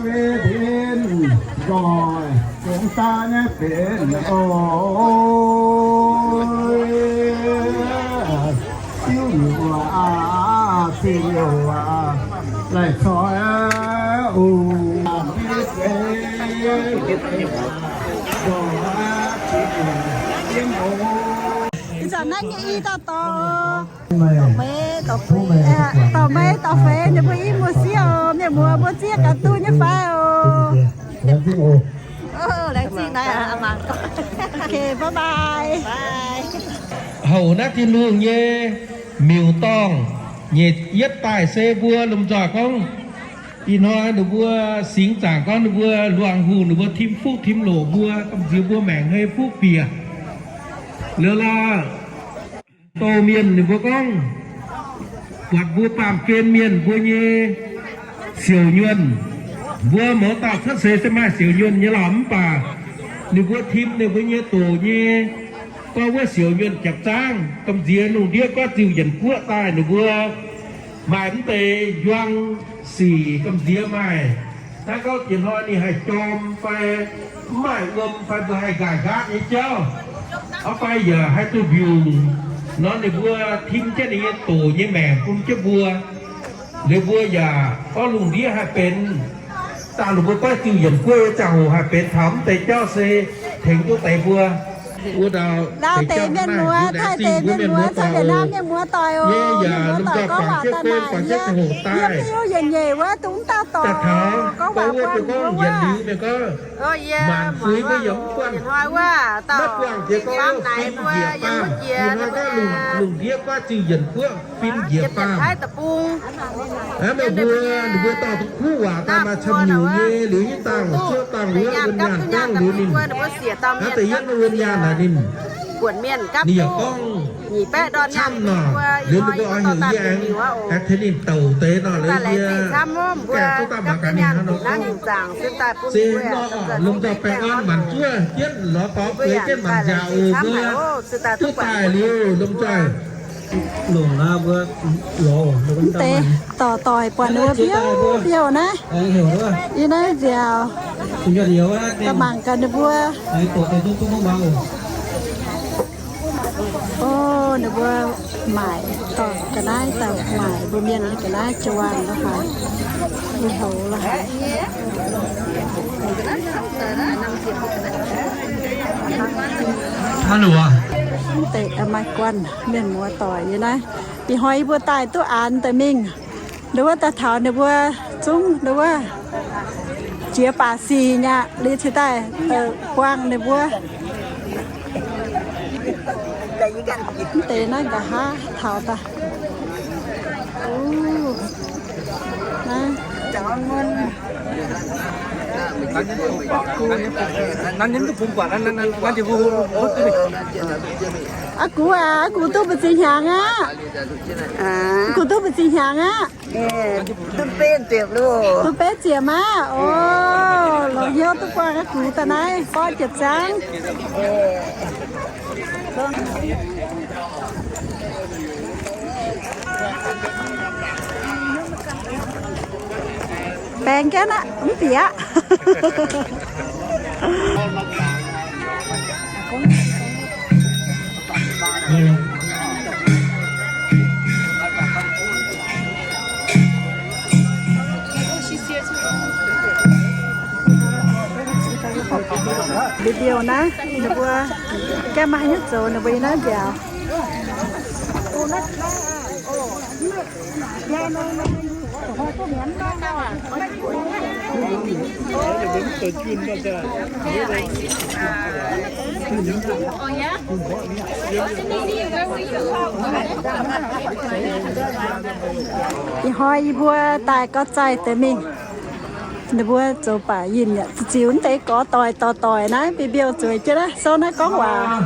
nyei benx nzoih, zungv daaih nyei benx oix. Diuv liuz aac, diuv liuz aac, laih coiv oc. Ih zanc naaiv nyei i dauh dorh dorh meiv dorh feix, dorh meiv dorh feix, ninh mbuo i muoz-sieqv oc, mienh muoz mbuo zieqv gaax duqv nyei fai oc. Laengz zingh naaiv, mangc gaax. Okay, bye bye. Houc naaiv Tin-Hungh nyei miuc-dorngh nyeic yietv daaih se mbuo lomh nzoih gorngv, ih hnoi ninh mbuo singx zaangc gorngv ninh mbuo luangh hungh, ninh mbuo tim fuqv tim loc mbuo, gamh nziex mbuo maengc hei fuqv bieqc. Liuz lorh, douz mienh ninh mbuo gorngv, buatc mbuo baamh gen mienh mbuo nyei siouc nyuonh, mbuo mouz dauh cuotv seix se maaih siouc nyuonh nyei lorqc, mv baac ninh mbuo tim ninh mbuo nyei doc nyei, gorngv wuov siouc nyuonh japc zaangv, gamh nziex lungh ndiev gorngv ziuh yienc guoqv daaih ninh mbuo maaih mv deix njuang sic gamh nziex maaih. Naaiv gorngv jiex hnoi ninh haih jorm fai mv maaih wuom fai mbuo haih nqaaic nqaatv nyei jauv, o fai yaac haih duqv mbiungc nor, ninh mbuo tim jienv ninh nyei doc nyei maengc bun jienv mbuo. Liuz mbuo yaac gorngv lungh ndiev haih benx dangh ninh mbuo goiv ziuh yienc guoqv nyei ziangh hoc haih benx taux mv deix jauv se tengx duqv deix mbuo. Wuov dauh deix mienh muoz, Taiv deix mienh muoz, caux Việt Nam mienh muoz doic oc, mienh muoz doic gorngv waac daaih naaic yie, yie mv hiuv yietc nyeic wuov dungx dauh dorc gorngv waac buangh mbuo wuov. Maanc zuiz mbuo yaac mv buangh, maiv buangh jiex gorngv fim njiec baamh, ih hnoi gorngv lungh ndiev goiv ziuh yienc guoqv fim njiec baamh. Aav, meih mbuo, ninh mbuo dorh duqv kuv waac daaih maaih camv nyungc nyei liuz, yie dangh ziouv dangh wuov wuonh nyaanh gorngv liuz ninh, aav, da'yietv wuov wuonh nyaanh naaic ninh, ninh yaac gorngv camv nor, liuz ninh mbuo oix heuc yie aengx, aengx tengx ninh douc deix nor, liuz yie gaengh duqv daaih mangc gaax ninh hnangv nor gorngv. Se nor, lomh nzoih baengh orn maanc zuov jienv lorz dorngx feix jienv maanc nziaauc oc. Mbuo duqv daaih liuz lomh nzoih longc naaiv mbuo lorz mv deix dorc doic buatc ninh mbuo biouv biouv naaiv, yie naaiv nziaauc, mangc gaax ninh mbuo. O, ninh mbuo maaic dorh ga'naaiv daaih maaic mbuo mienh ga'naaiv juang la'haic, mbuo houx la'haic. Mv deix maaih guanh mienh muoz doic yie naaiv. Ih hnoi yie mbuo daaih duqv aanx daaih mingh. Ninh wuov daaih taux ninh mbuo zungv ninh wuov jiex baac sic nyei aqv, liuz cingx daaih buangh ninh mbuo. Mv deix naaiv nqa'haav taux daaih. Naaiv. Aa, gux aac, gux duqv mbu'ziex hnyangx aqv? Gux duqv mbu'ziex hnyangx aqv? Duqv betv ziepc aqv. O, longc hnyouv duqv buangh gux daaih naaiv, borqv ziepc zangv. Baengh jienv aqv, mv bieqc aqv. Video naaiv ninh mbuo gaengh maaih haaix nyungc zoux ninh mbuo yiem naaiv nziaauc. Ih hnoi yie mbuo daaih gorx zaih deix mingh. Ninh mbuo zoux baac yinh yaac ziux deix gorx doic doic doic naaiv, biouv-biouv zueiz jienv naaiv, sou naaiv gorngv waac.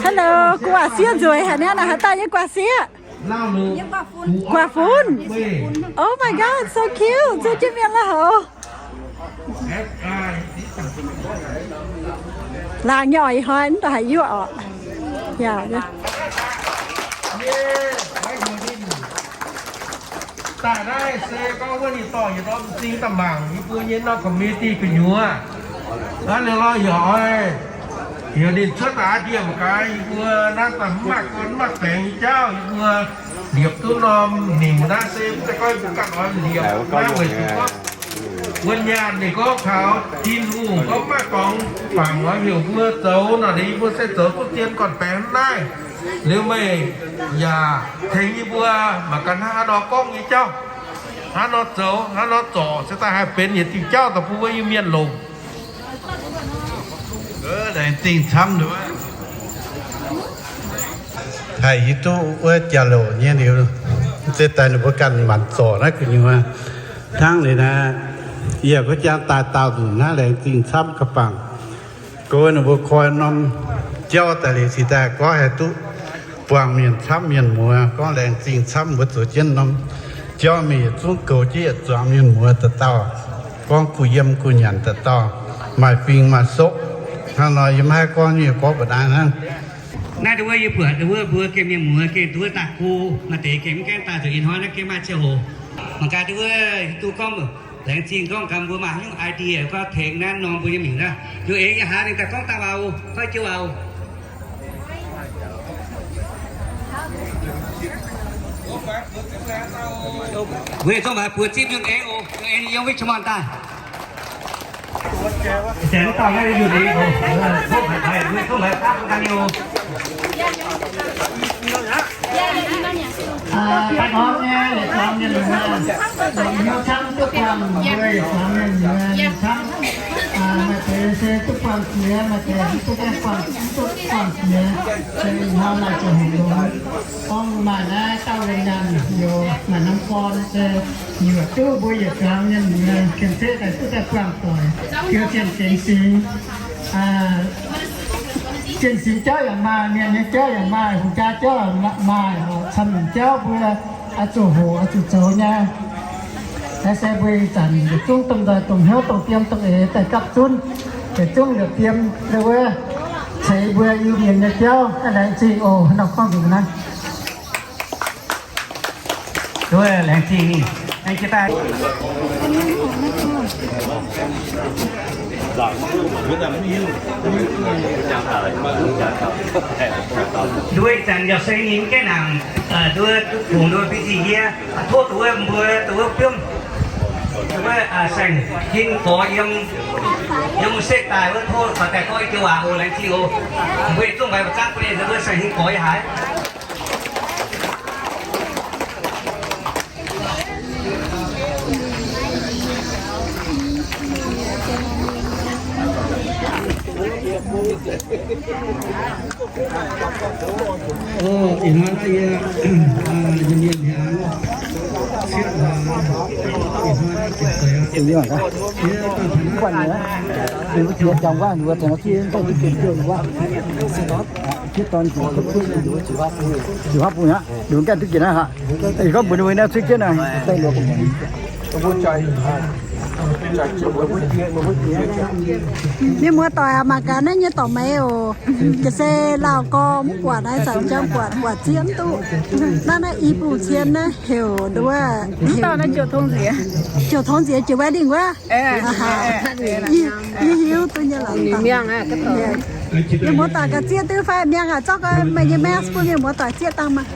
Hello, gu'nguaaz-sieqv nzueic haic niaa, naaic haaix dauh yiem gu'nguaaz-sieqv? Guaax funv. Oh my God, so cute. Zuov jienv mienh la'haux. Laangz nyei oc, ih hnoi mv daaih haih yuoqv oc. Yaac daaih naaiv se gorngv wuov ninh dorh yietc norm m'zing daaih mangc yie mbuo nyei norm committee gu'nyuoz. Hnangv naaiv lorqc, yaac oix heuc ninh cuotv daaih aqv, ndie mangc gaax yie mbuo naaiv daaih mv maaih gorn mv maaih baengx nyei jauv, yie mbuo liepc duqv norm nimc naaiv se mv zeiz gorngv yie mbuo ganh oix liepc naaiv weic zuqc gorngv wuov nyaanh ninh gorngv taux Tin-Hungh gorngv mv maaih dorngx fangx oix heuc mbuo zoux nor, yie mbuo se zoux duqv zien gorn-baengx hnangv naaiv. Liuz meih yaac tengx yie mbuo mangc gaax hnangv haaix nor gorngv nyei jauv, hnangv nor zoux, hnangv nor zorc se daaih haih benx yietc diuh jauv daaih bun mbuo Iu-Mienh longc. Laengz zingh camv nduov. Haih hiuv duqv wuov jauv-louc nyei liuz, se daaih ninh mbuo ganh manc zorc naaiv gu'nyuoz hnangv liuz naaiv, yie yaac gorngv jangx daaih daauh nzunc naaiv laengz zingh camv ga'bangc. Gox ninh mbuo koi norm jauv daaih liuz cingx daaih gorngv haih duqv buangh mienh camv mienh muoz, gorngv laengz zingh camv mbuo zoux jienv norm jauv mingh yietc zungv goux jienv yietc zuangx mienh muoz dauh dauh, gorngv kuh yiem kuh nyanc dauh dauh, maaih fing maaih soqv. Hnangv nor yie maiv haih gorngv nyei gorngv mbu'naaiv hnangv. Naaiv wuov yie buatc wuov mbuo gengh mienh muoz gengh duqv daaih go, maaih deix gengh mv gaengh daaih zuqc ih hnoi naaiv gengh maaih ziangh hoc. Mangc gaax wuov duqv gorngv laengz zingh gorngv gaax mbuo maaih haaix nyungc idea gorngv tengx naaiv norm mbuo nyei mingh naaiv. Yie aengx yaac haiz ninh daaih gorngv dangh waac oc, gorngv jienv waac oc. Weic zungv maaih buoz zipv yungh eix oc, yungh eix yiem Richmond daaih. Daaih norm nyei yietc zuangx mienh muoz, yietc hnyouv camv duqv buangh mbuo yietc zuangx mienh muoz camv. Maaih deix se duqv buangh jiex, maaih deix mv duqv buangh, mv duqv buangh jiex, se ih hnoi maaih ziangh hoc longx. Gorngv maaih naaiv dauh wuonh nyaanh youz maaih norm gorn se yuoqc duqv mbuo yietc zuangx mienh muoz gengh-zeqv daaih duqv daaih buangh doic, jiex zienh gengx singx. Zienh singx jauv yaac maaih, mienh nyei jauv yaac maaih, hungh jaa jauv maaih, camv nyungc jauv mbuo oix zuqc hoqc oix zuqc zoux nyei. Naaiv se mbuo ih zanc yietc zungv dongh nzoih dongh hnyouv dongh fiem dongh eix daaih gapv zunv, yietc zungv liepc fiem wuov, ceix mbuo Iu-Mienh nyei jauv. Laengz zingh oc. Hnangv nor gorngv nzunc naaiv. Laengz zingh, laengz zingh daaih. Nduov ih zanc yaac se ninh mv gaengh nangc, nduov fungx nduov B C yie, tov nduov mbuo nduov biomv, nduov saeng-hin gorx yiem, yiem mv sekv daaih wuov tov daaih gorngv i joux waac oc, laengz zingh oc. Mbuo yietc zungv mbaix mbuo zangv bun ninh nduov saeng-hin gorx yiem haaix. Ih hnoi naaiv yie, yie mienh hnyangx, sieqv waac, ih hnoi naaiv ziepc seix, yie dauh taux naaiv, Mienh muoz-doic aac, mangc gaax naaiv nyei dorc meix oc. Ga'sie lauh gorx mv buatc, naaiv zanc jang buatc, buatc zieqv mv duqv. Naaiv naaiv i bung cien naaiv heuc nduov, dauh naaiv Jiouc Tongx Nziex, Jiouc Wedding wuov. Yie hiuv duqv nyei lorqc. Mienh muoz-doic ga'zieqv duqv fai? Miangh aac, zorqv meih nyei mask bun mienh muoz-doic zieqv dangh maah.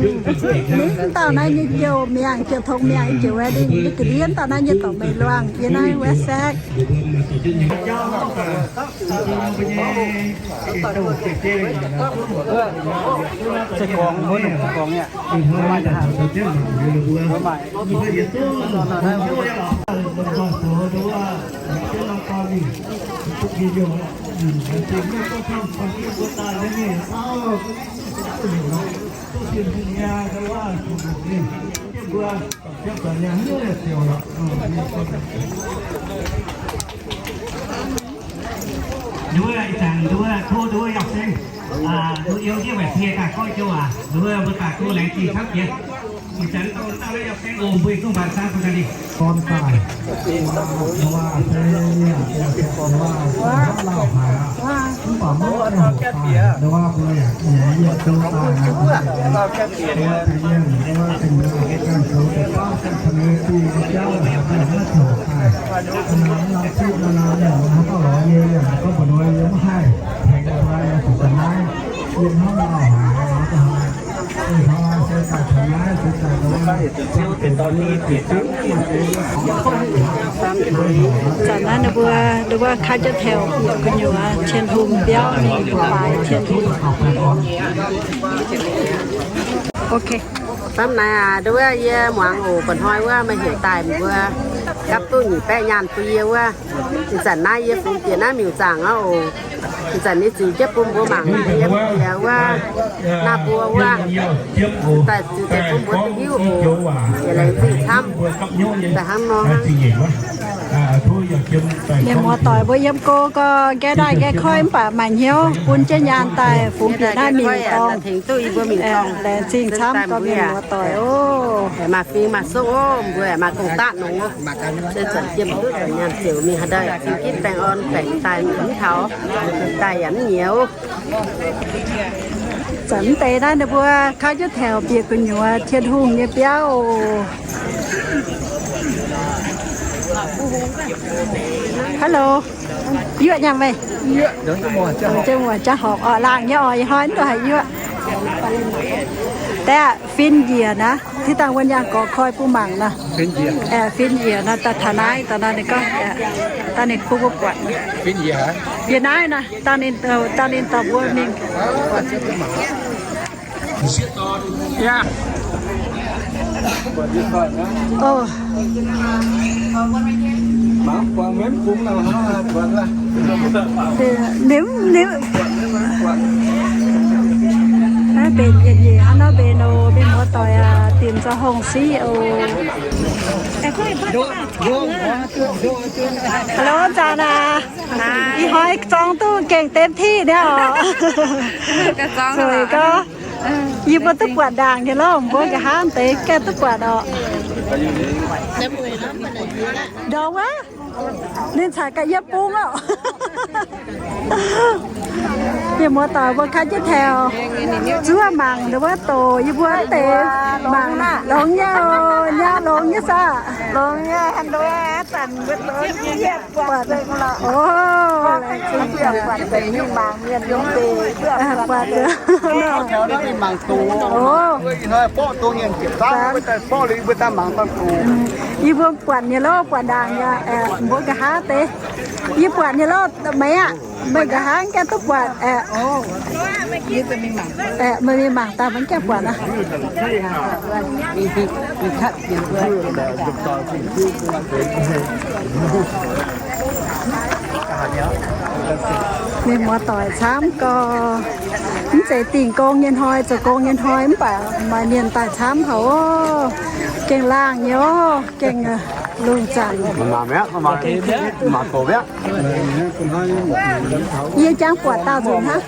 Mv dauh naaiv nyei Jiouc Miangh, Jiouc Tongx Miangh, Jiouc Wedding, yie ga'ndiev dauh naaiv nyei dorc meix luangh, yie naaiv West Sac. Nduov ih zanc nduov tov nduov York Seng, nduov Iu Ndiev Waaic Pie daaih gorngv joux waac, nduov mbuo daaih go laengz zingh camv jiex. Ih zanc dauh dauh naaiv York Seng oc, mbuo zungv mbatc zaangv bun ganh ninh. Gorn daaih, nduov se yie, nduov se hnangv lauh haic aqv. Mv baac mv hoc daaih, nduov mbuo yaac nyei yie zouv daaih, nduov se yie, nduov se yie ganh zoux deix baav ganh community nyei jauv haic, mv hoc daaih. Aa, mv lamh zipv nor, nor, mienh muoz haaix dauh lorz nyei, gorngv mbu'ndongx yie mv haih tengx mbuo, yie zuqc daaih naaiv, yie hnamv lauh haic, hnamv haic. Zanc naaiv ninh mbuo, ninh mbuo cultural tale bieqc gu'nyuoz Tin-Hungh biauv mingh baaix Tin-Hungh. Ok. Hnamv naaiv aac, nduov yie muangx oc, mba'hnoi wuov meih heuc daaih mbuo gapv duqv nyic baeqv nyaanh bun yie wuov. Ih zanc naaiv yie fungx bieqc naaiv miuc zaangc aqv oc. Ih zanc ninh ziux jienv bun mbuo mangc naaiv yiem bieqc wuov, naaiv mbuo wuov, daaih ziux deix bun mbuo duqv hiuv oc. Yietc laengz zingh camv daaih hnangv nor. Mienh muoz-doic mbuo yiem go gau, nqae daaih nqae koiv mv baac maaih hnyouv bun jienv nyaanh daaih fungx bieqc naaiv miuc dorngh. Laengz zingh camv gau mienh muoz-doic oc. Maaih fing maaih sokv oc, mbuo maaih gong-daqv nongx oc. Se zanc jiem duqv nyaanh ziouc mingh haaix daaih cing ginv baengh orn baengc daaih mv taux, daaih yaac mv nyiec oc. Zanc mv deix naaiv ninh mbuo cultural tale bieqc gu'nyuoz Tin-Hungh nyei biauv oc. Hello. Yuoqv nyaanh meih? Jang horpc orqc, laangh nyei orqc, ih hnoi mv duqv haaix yuoqv. Deix aqv, fin njiec naaiv, tiv dangh wuonh yangh gorx koi bun mangc nor. Fin njiec nor, daaih taux naaiv, daaih nor ninh gorngv, daaih ninh bun mbuo buatc. Yie naaiv nor, dangh ninh, dangh ninh dorh mbuo mingh. Nimc, nimc. Naaiv benx yietc nyeic hnangv nor mbenc oc, mienh muoz-doic aac, dimc zoux hungh siqv oc. Hello, zanc aac. Ih hnoi zorng duqv gengh เต็มที่ nyei oc. Zueiz gorngv, yie mbuo duqv buatc ndaangc nyei lorqc, mbuo nqa'haav deix gaengh duqv buatc oc. Ndongc wuov, ninh caux ga'yie bung oc. Mienh muoz-doic mbuo cultural tale zuov mangc ndongc wuov doqc yie mbuo deix mangc longx nyei oc, nyei longx nyei saah? Longx nyei, buatc, o, laengz zingh buatc, buatc, mangc mienh mv deix, buatc, o, yie mbuo buatc nyei lorqc, buatc ndaangc nyei, mbuo nqa'haav deix. Yie buatc nyei lorqc, meih aqv, meih nqa'haav gaengh duqv buatc aqv. Meih mingh mangc daaih maiv gaengh buatc aqv. Mienh muoz-doic camv gorx, mv zeiz dingh gong nyei hnoi, zoux gong nyei hnoi mv baac maaih mienh daaih camv haic oc. Gengh laangh nyei oc, gengh lungh zaangc. Yie jangx buatc dauh nzunc hnangv.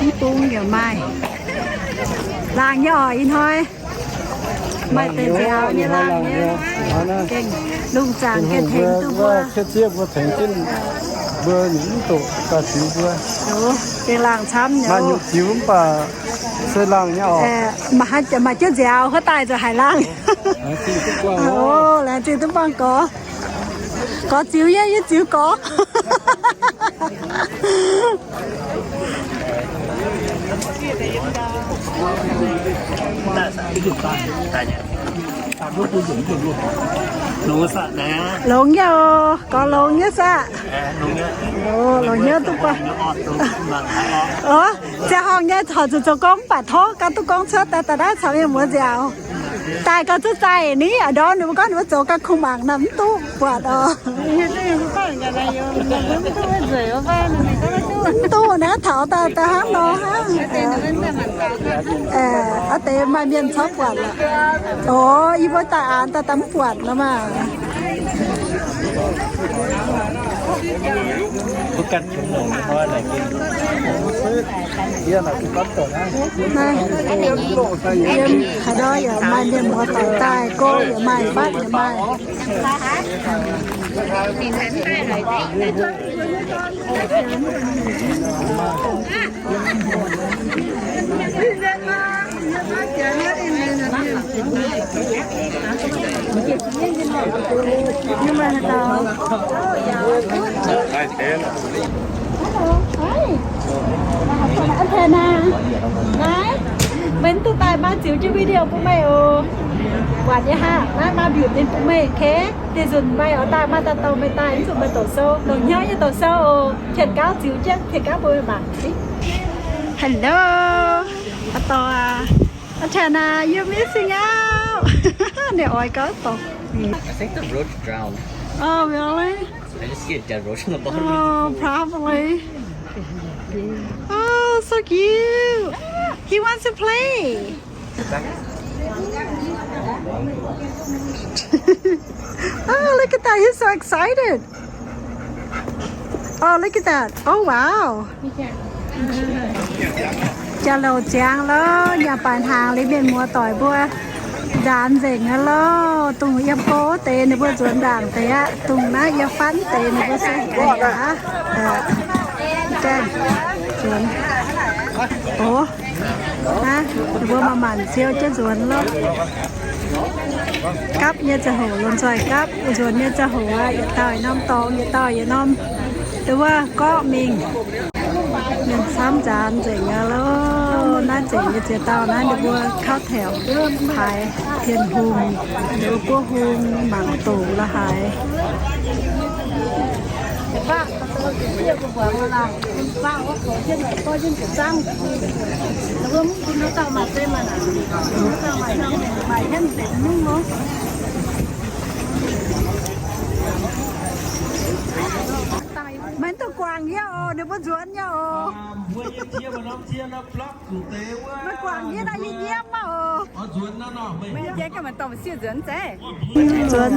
Mv bung yaac maaih. Laangh nyei oc ih hnoi. Maaih deix nziaaux nyei laangh nyei. Gengh lungh zaangc gengh tengx duqv mbuo. Mbuo tengx jienv mbuo nyungc mv doqc daaih ziux mbuo. Gengh laangh camv nyei. Maaih nyungc ziux mv baac se laangh nyei oc. Maaih jienv nziaaux huov daaih nzunc haiz laangh. Laengz zingh duqv buangh gorx. Gorx ziux yie, yie ziux gorx. Longx nyei oc, gorx longx nyei saah? Longx nyei duqv buangh. Ziangh horngh nyei horpc zuqc zoux gong mv baac tov ganh duqv gong cuotv daaih, daaih naaiv caux mienh muoz nziaaux. Daaih gauh zuqc zaih ni, a'ndorm ninh mbuo gorngv ninh mbuo zoux ganh kuh mangc nor mv duqv buatc oc. Mv duqv naaiv taux daaih, daaih hnangv nor hnangv. Aa deix maaih mienh corc buatc lorqc. Orv, yie mbuo daaih aanx daaih daaih mv buatc nor maah. Naaiv yiem haaix ndau yaac maaih mienh muoz-doic daaih, go yaac maaih, fatv yaac maaih. Hello, hi. Aa, Antenna. Naaiv, meih mv dungx daaih, maa ziux jienv video bun meih oc. Buatc nyei hnangv, naaiv maa mbiutc ninh bun meih, okay? Deix nzunc meih oix daaih, maa daaih douh meih daaih, mv zuqc meih doqc sou, longc hnyouv nyei doqc sou oc. Qiemx gauv ziux jienv, qiemx gauv bun meih mangc. Hello, aa dorh aa. Antenna, you're missing out. Ninh oix gauv dorngc. I think the roach drowned. Oh, really? I just see a dead roach on the bottom. Oh, probably. Oh, so cute. He wants to play. Oh, look at that. He's so excited. Oh, look at that. Oh, wow. Jauv-louc ziangx lorqc, nyanc baaix hnaangx liuz mienh muoz-doic mbuo nzaanx nzengc aqv lorqc. Dongh yiem go wuov deix ninh mbuo nzuonx ndaangc deix aqv. Dongh naaiv yiem fatv deix ninh mbuo se deix aqv. Gaengh nzuonx. Oc, naaiv ninh mbuo manc-manc siou jienv nzuonx lorqc. Gapv nyei ziangh hoc lomh nzoih gapv, nzuonx nyei ziangh hoc aqv, yietc dauh yietc norm dorngx, yietc dauh yietc norm. Dongh wuov gorqv mingh. Mienh camv nzaanx nzengc aqv lorqc. Naaiv nzengc nyei ziex dauh naaiv ninh mbuo kauv taux haaix, Tin-Hungh, ninh mbuo buov hung mangc doqc la'haaix. Maiv dungx guangc yie oc, ninh mbuo nzuonx nyei oc. Maiv guangc yie nor, yie nyiemv maah oc. Nzuonx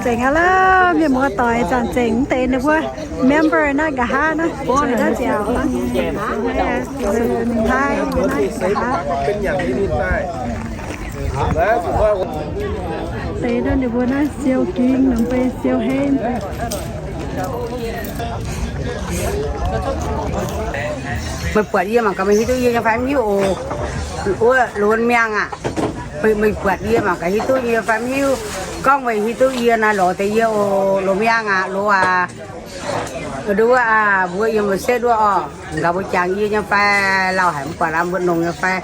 nzengc aqv lorqc, mienh muoz-doic zanc nzengc deix ninh mbuo member naaiv nqa'haav naaiv, zueiz naaiv nziaauc, Taiv nqa'haav. Deix naaiv ninh mbuo naaiv siou ging, lomh mbei siou henv. Meih buatc yie mangc gaax, meih hiuv duqv yie nyei fai mv hiuv oc. Wuov Lunx Miangh aac, meih buatc yie mangc gaax hiuv duqv yie fai mv hiuv. Gorngv meih hiuv duqv yie naaic lorz deix yie oc, Lunx Miangh aac, loz aac. Nduov aac, mbuo yiem setv wuov orqc, gaax mbuo jangx yie nyei fai, lauh haic mv buatc aac, mbuo nongx nyei fai.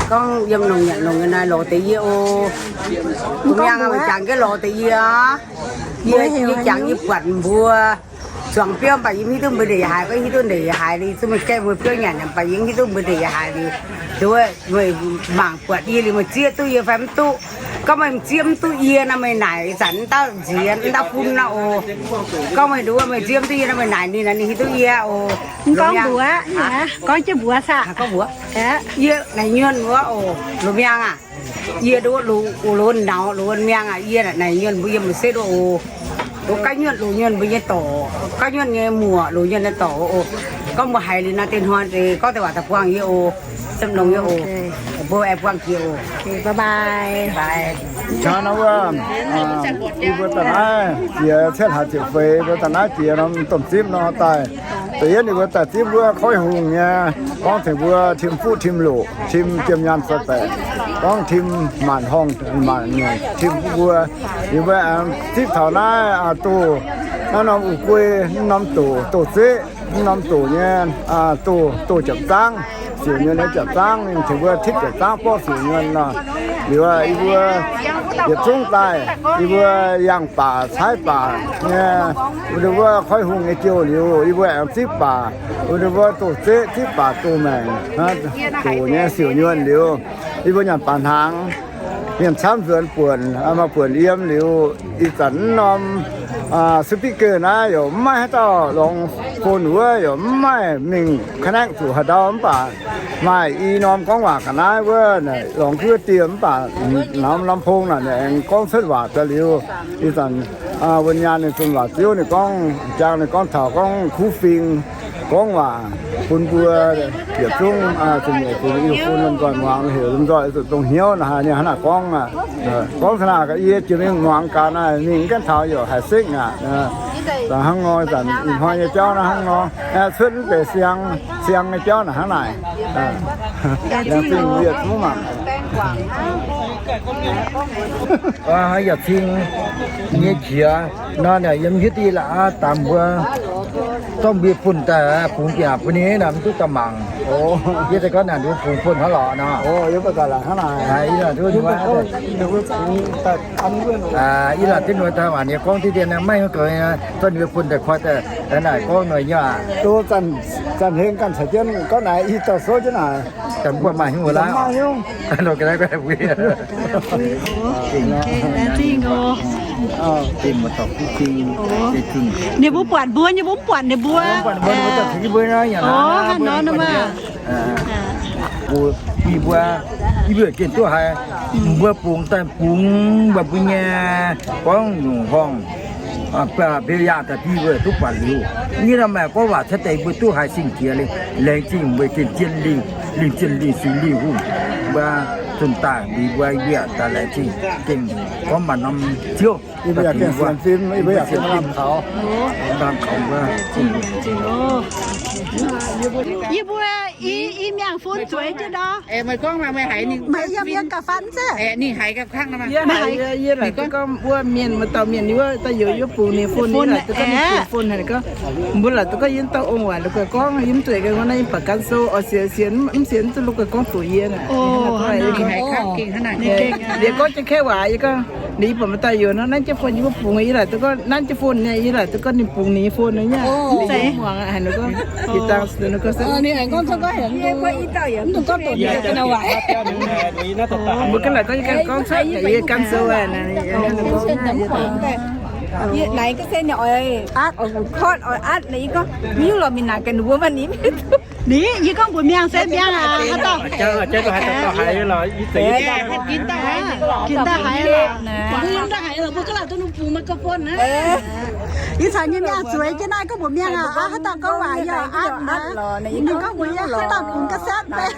Gorngv yiem nongx nyanc nongx nyei naaic lorz deix yie oc. Lunx Miangh aac, meih jangx jienv lorz deix yie aqv. Yie, yie jangx yie buatc mbuo. Zuangx biauv mv baac yie mv hiuv duqv mbuo ndeic haaix, gorngv hiuv duqv ndeic haaix liuz, zuqc meih gaengh mbuo biauv nyanc mv baac yie mv hiuv duqv mbuo ndeic haaix liuz, nduov meih mangc buatc yie liuz meih zieqv duqv yie fai mv duqv. Gorngv meih zieqv mv duqv yie nor, meih naaic ih zanc mv dauh nziex mv dauh fun nor oc. Gorngv meih nduov meih zieqv mv duqv yie nor, meih naaic ninh, ninh hiuv duqv yie oc. Gorngv mbuox, gorngv jienv mbuox saah? Yie naaic nyuonh wuov oc, loz miangh aac. Yie nduov loz, loz nauz, loz miangh aac. Yie naaic nyuonh mbuo yiem maiv se nduov oc. Loz ga'nyuonh, loz nyuonh mbuo nyei dorc, ga'nyuonh nyei muoc, loz nyuonh nyei dorc oc. Gorngv mbuo haiz liuz nor, deix hnoi deix gorngv deix waac daaih buangh yie oc. Yiem longx yie oc. Mbuo aengx buangh jiex oc. Hnangv naaiv wuov, yie mbuo daaih naaiv jiex cietv hlaax ziepc feix, mbuo daaih naaiv jiex norm domh zipv nor daaih. Da'yietv ninh mbuo daaih zipv wuov Koiv Hungh nyei, gorngv tengx mbuo tim fuqv tim loqc, tim jiem nyaanh sai baeqc, gorngv tim maanc horngh maanc nyungc, tim mbuo. Ninh mbuo aengx zipv taux naaiv, doh, naaiv norm uqv-guei, naaiv norm doqc, doh zeqv, naaiv norm doqc nyei, doh, doh japc zaangv, siouc nyuonh nyei japc zaangv, ninh tengx mbuo tipv japc zaangv borqv siouc nyuonh nor. Liuz yie mbuo yietc zungv daaih, yie mbuo yangh baac caaiv baac nyei, wuov Koiv Hungh nyei jouh liuz, yie mbuo aengx zipv baac, wuov doh zeqv zipv baac doh maengc, doqc nyei siouc nyuonh liuz, yie mbuo nyanc baac hnaangx, mienh camv nzuonx buonc, maaih buonc yiem liuz, ih zanc naaiv norm speaker naaiv yaac mv maaih haaix dauh longx, phone wuov yaac mv maaih mingh connect zuqc haaix ndau, mv baac maaih i norm gorngv waac ga'naaiv wuov, longx guov dieh mv baac norm lomh pong naaic aengx gorngv cuotv waac daaih liuz, ih zanc wuonh nyaanh ninh zunh waac ziouv ninh gorngv, jangx ninh gorngv taux gorngv kuv fing gorngv waac bun mbuo yietc zungv zunh nyeic fingx Iu-fun lomh nzoih muangx, heuc lomh nzoih zuqc dongh hnyouv naaic haaix nyungc hnangv naaic gorngv. Gorngv taux naaic yie jiex mingh muangx gaax naaic mingh ganh taux yaac haiz sekv aqv. Hnangv nor zanc ih hnoi nyei jauv naaiv hnangv nor, cuotv mv deix siang, siang nyei jauv naaic hnangv naaic. Laengz zingh yietc zungv mangc. Yaac cing nyei qiex nor, yiem hiuv duqv la'aav daaih mbuo zorqv mbuo fun daaih bungx bieqc bun ninh naaic mv duqv daaih mangc. Yie daaih gorngv naaic nduov bungx fun hnangv lorqc nor. Yie laaic duqv nduov, yie laaic duqv nduov daaih waac ninh gorngv diqv dien maiv gorngv, zorqv ninh mbuo fun daaih koi daaih naaic gorngv noic nyei aac. Zanc heng ganh caux jienv gorngv naaic i dauh souv jienv naaic. Daaih mv buatc maaih hnyouv laav. Ninh mbuo buatc mbuo nyei, mbuo mv buatc ninh mbuo. Hnangv nor maah. Yie mbuo, yie mbuo gengh duqv haiz mbuo bungx daaih bungx mbuo, mbuo nyei gorngv nyungc horngh, mbuo yangh daaih diuh duqv buatc liuz. Yie nor maaih gorngv waac cuotv deix mbuo duqv haiz sing jiex liuz, laengz zingh mbuo gengh zien lingh, lingh zien lingh sux lingh hungh. Mbuo zunh daaih mbuo yie daaih laengz zingh gengh gorngv maaih norm ziouv. Yie mbuo yaac gengh sienx fim, yie mbuo yaac gengh lamh kaux. Yie mbuo i, i miangh fun zueiz jienv nor. Meih yiem yiem ga'fan zieqv. Ninh haiz ga'fan, yie haiz, yie laaic gorngv wuov mienh, maaih dauh mienh wuov daaih youz yie bungx ninh fun, yie laaic duqv gorngv ninh bungx fun haic gorngv, mbuo laaic duqv gorngv yie dauh ong waac la'guaih gorngv yie mv zueiz ga'naaiv yie baac gan sou oix sienx sienx, mv sienx duqv la'guaih gorngv doqc yie naaic. Liuz gorngv jienv kaeqv waac yie gorngv, liuz yie baac maaih dauh youz nor nanv jienv fun yie mbuo bungx, yie laaic duqv gorngv nanv jienv fun nyei, yie laaic duqv gorngv ninh bungx ninh nyei fun nyei. Ninh muangx haic ninh gorngv, ninh gorngv, mv dungx gorngv doqc ninh waac. Mbuo ganh laaic gorngv, yie ganh gorngv cuotv, yie gan sou aqv. Naaiv ga'sie ninh oix atv, oix hungx kotv, oix atv naaic, yie gorngv, mv hiuv lorqc, mingh naaic gaax ninh mbuo maah, ninh mv hiuv duqv. Ninh, yie gorngv mbuox miangh se miangh aqv, haaix dauh, haaix dauh haiz, gin dauh haiz lorqc. Mbuo yiem ndau haiz lorqc, mbuo ganh laaic duqv ninh bungx microphone aqv. Ih zanc nyei miangh zueiz jienv naaiv gorngv mbuox miangh aqv, haaix dauh gorngv waac yie atv naaic. Ninh gorngv mbuox yie haaix dauh bungx cassette mbaeqc.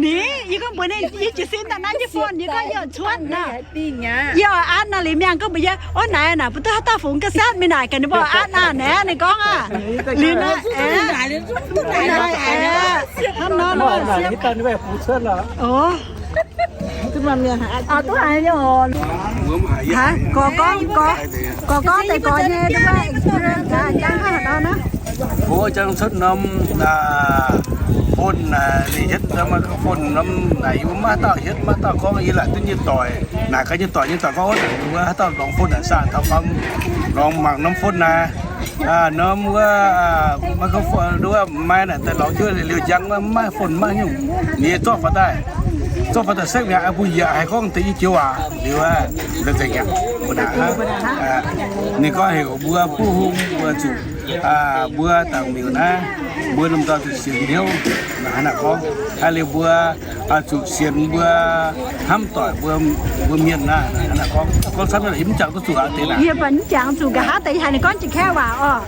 Ninh, yie gorngv mbuox ninh, yie jiez sin daaih naaiv jienv phone, yie gorngv yie cuotv naaic. Yie oix atv nor, liuz miangh gorngv mbuox yie, ov, naaic naaic, mbuo duqv haaix dauh fungx cassette mingh naaic gaax ninh mbuo atv naaic, ninh gorngv aqv. Liuz naaic, hnangv nor, gorx gorngv, gorx gorngv deix gorx nyei, jang hnangv haaix nor. Mbuo jang cuotv norm phone naaic, ninh hietv microphone norm naaic, yie mbuo maiv dauh hietv, maiv dauh gorngv, yie laaic duqv nyei doic, naaic gaax nyei doic, nyei doic gorngv, wuov haaix dauh lorngx phone naaic saah, taux faam lorngx mangc norm phone naaic, norm wuov microphone, wuov maiv naaic daaih lorngx jienv liuz njang wuov maiv phone maiv nyungc, ninh zorqv faaux daaih, zorqv faaux daaih sekv mi'aqv, mbuo yaac haiz gorngv deix i joux waac liuz, nzengc nzengc aqv, mbuo naaic hnangv. Ninh gorngv heuc mbuo buv hung mbuo zuqc, mbuo dangc miuc naaiv, mbuo lomh nzoih zuqc sienx hnyouv, hnangv naaic gorngv. Aa, liuz mbuo zuqc sienx mbuo hnamv doic mbuo, mbuo mienh naaic, hnangv naaic gorngv. Gorngv camv nyei, yie mv jangx duqv zuqc aqv deix naaic. Yie mv jangx zuqc nqa'haav deix, haiz ninh gorngv Janx-Kaeqv waac orqc.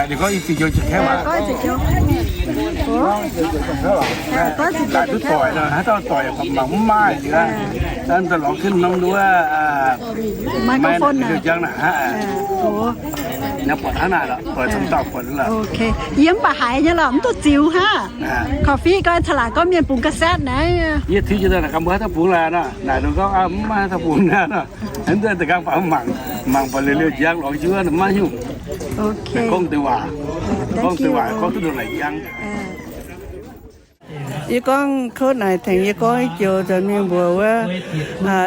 Ninh gorngv i ziex joux Janx-Kaeqv waac. Laaic duqv doic nor, haaix dauh doic yaac mangc mv maaih liuz, daaih lorngx jienv norm wuov microphone liuz njang naaic hnangv. Naaiv buatc hnangv naaic lorqc, doic camv dauh buatc lorqc. Yie mv baac haiz nyei lorqc, mv duqv ziux hnangv. Korv-fiqv gorngv taux laaic gorngv mienh bungx cassette naaiv. Yie tiuv jienv daaih naaic, ganh mbuo haaix dauh bungx laaic nor, naaic ninh gorngv mv maaih haaix dauh bungx naaiv nor. Mv duqv daaih ganh baac mv mangc, mangc buatc liuz liuz njang lorngx jienv wuov maiv nyungc. Gorngv deix waac, gorngv deix waac gorngv duqv ndongc naaic njang. Yie gorngv kouv naaic tengx yie gorngv i joux nzunc mingh mbuox wuov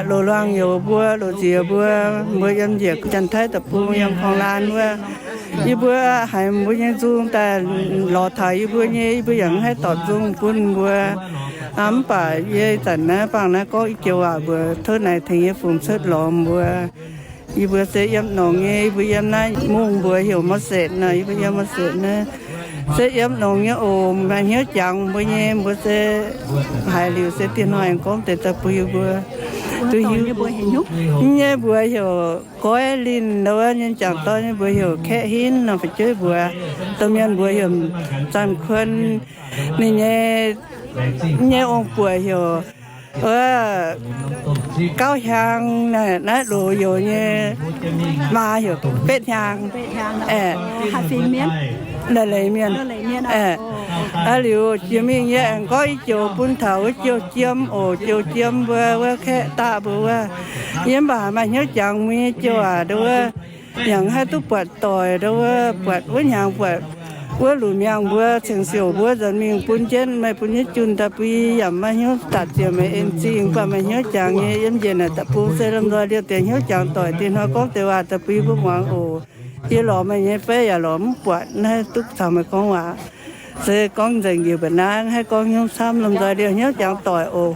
loz-luangh youz mbuo, loz-nziex mbuo, mbuo yiem njiec Janx-Taiv deic-bung yiem Korng-Laan wuov, yie mbuo haiz mbuo nyei nzung daaih lorz taux yie mbuo nyei, yie mbuo yaac mv haih dorh nzung bun mbuo. Mv baac yie ih zanc naaiv bangh naaiv gorngv i joux waac mbuox kouv naaic tengx yie fungx cuotv lorz mbuo. Yie mbuo se yiem longx nyei, yie mbuo yiem naaiv mungh mbuox heuc Mose nor, yie mbuo yiem Mose naaiv. Se yiem longx nyei oc, maaih hnyouv jangx mbuo nyei, mbuo se haiz liuz se dieh hnoi aengx gorngv deix daaih bun yie mbuo. Duqv hiuv nyei mbuox heuc Goiv Linh, ndau wuov nyei jangc dorn nyei mbuox heuc Kaeqv Hinv nor, fu'jueiv mbuox, domh mienh mbuox heuc Zanc Kuon. Ninh nyei, nyei ong-buoc heuc wuov Gauv Hiaang, naaiv loz-youz nyei maa heuc Betv Hiaang. Leiz-leiz mienh. Aa, liuz jiex mingh yie aengx gorngv i joux bun taux wuov Jouh Jiem oc. Jouh Jiem mbuo wuov Kaeqv daqv mbuo wuov, yie mv baac maaih hnyouv jangx mbuo nyei jouh aac, ndau wuov yaac haih duqv buatc doic, ndau wuov buatc wuov hnyangx buatc wuov lunx miangh mbuo ceng siouc mbuo nzuonx mingh bun jienv meih bun jienv junh daaih bun yie yaac maaih hnyouv datc ziec meih en zingh, mv baac maaih hnyouv jangx nyei yiem njiec naaic deic-bung se lomh nzoih liouh deix hnyouv jangx doic dieh hnoi gorngv deix waac daaih bun yie mbuo muangx oc. Yie lorz meih nyei fai yaac lorz mv buatc, naaiv duqv caux meih gorngv waac. Se gorngv nzengc njiec mba'naaiv haih gorngv hnyouv camv, lomh nzoih liouh hnyouv jangx doic oc.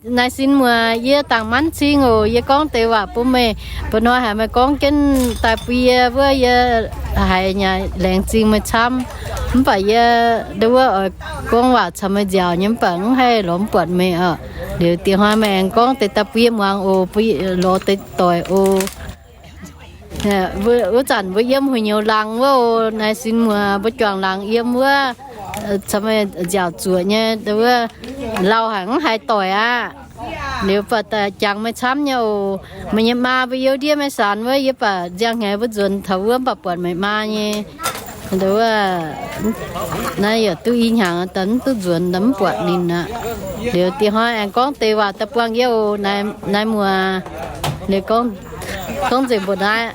Naaiv sin muoz yie dangc manv cing oc. Yie gorngv deix waac bun meih, mba'hnoi haiz meih gorngv jienv daaih bun yie wuov, yie haiz nyei laengz zingh meih camv. Mv baac yie ndau wuov oix gorngv waac caux meih nziaauc nyei, mv baac mv haih lorz mv buatc meih oc. Liuz dieh hnoi meih aengx gorngv deix daaih bun yie muangx oc, bun yie lorz deix doic oc. Wuov zanc mbuo yiem huix nyouc laangz wuov oc, naaiv sin muoz mbuo juangc laangz yiem wuov, caux meih nziaauc zuoqc nyei wuov, lauh haic mv haiz doic aqv. Liuz baac jangx meih camv nyei oc. Meih nyei maa mbuo you ndiev Mei Saan wuov, yie baac nziang hnyangx mbuo nzuonx taux wuov mv baac buatc meih maa nyei. Wuov, naaiv yaac duqv i hnyangx daaih mv duqv nzuonx daaih mv buatc ninh aqv. Liuz dieh hnoi aengx gorngv deix waac daaih buangh yie oc, naaiv muoz. Liuz gorngv, gorngv nzengc mbuo naaiv.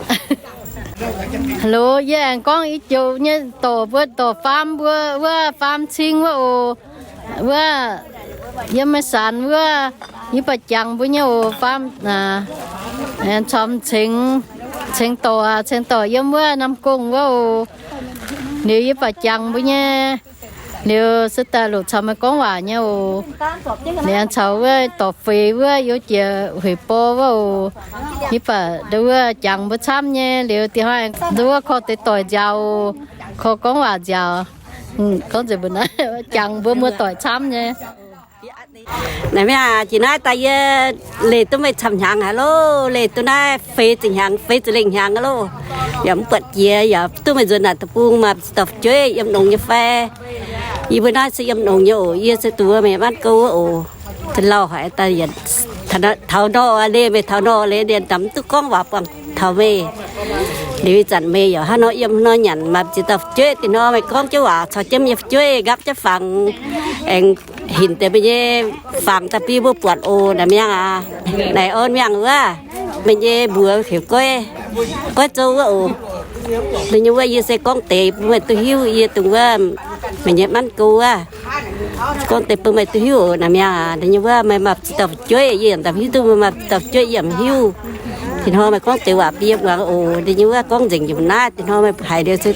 Hello, yie aengx gorngv i joux nyei dorc mbuo, dorc faam mbuo wuov, faam cing wuov oc. Wuov, yiem Mei Saan wuov, yie baac jangx mbuo nyei oc, faam, aengx caux ceng, ceng dorc, ceng dorc yiem wuov Nam Gong wuov oc. Liuz yie baac jangx mbuo nyei. Liuz se daaih loc caux meih gorngv waac nyei oc. Liuz aengx caux wuov dorc feix wuov, youh jiex hueic bor wuov oc. Yie baac ndau wuov jangx mbuo camv nyei. Liuz dieh hnoi ndau wuov korv deix doic nziaauc oc, korv gorngv waac nziaauc. Gorngv nzengc mbuo naaiv, jangx mbuo muoz-doic camv nyei. Naaiv mi'aqv, jiex naaiv daaih yie leih duqv meih camv hnyangx haic loh. Leih duqv naaiv feix ziepc hnyangx, feix ziepc lengh hnyangx loh. Yaac mv buatc jiex, yaac duqv meih nzuonx naaic deic-bung maaih dauh fu'jueiv yiem longx nyei fai? Yie mbuo naaiv se yiem longx nyei oc. Yie se duqv meih manv gouv wuov oc. Lauh haic daaih yietc taux nor leih meih, taux nor leih ndiev daaih mv duqv gorngv waac buangh taux meih. Liuz ih zanc meih yaac hnangv nor yiem nor nyanc maaih ziex dauh fu'jueiv, dieh hnoi meih gorngv jienv waac caux jienv meih nyei fu'jueiv nqaapv jienv fangx, aengx hinc deix meih nyei fangx daaih bun mbuo buatc oc. Naaiv mi'aqv aac, naaiv orn mi'aqv wuov, meih nyei mbuox heuc Goiv, Goiv Zou wuov oc. Meih nyei wuov yie se gorngv deix bun meih duqv hiuv, yie dongh wuov meih nyei manv gouv wuov. Gorngv deix bun meih duqv hiuv oc. Naaiv mi'aqv, da'nyeic wuov meih maaih ziex dauh fu'jueiv, yie yaac dauh hiuv duqv meih maaih ziex dauh fu'jueiv, yie yaac mv hiuv. Tin-Hungh meih gorngv deix waac bun yie muangx oc. Da'nyeic wuov gorngv nzengc yiem naaiv, Tin-Hungh meih haiz liuz se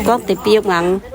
gorngv deix bun yie muangx.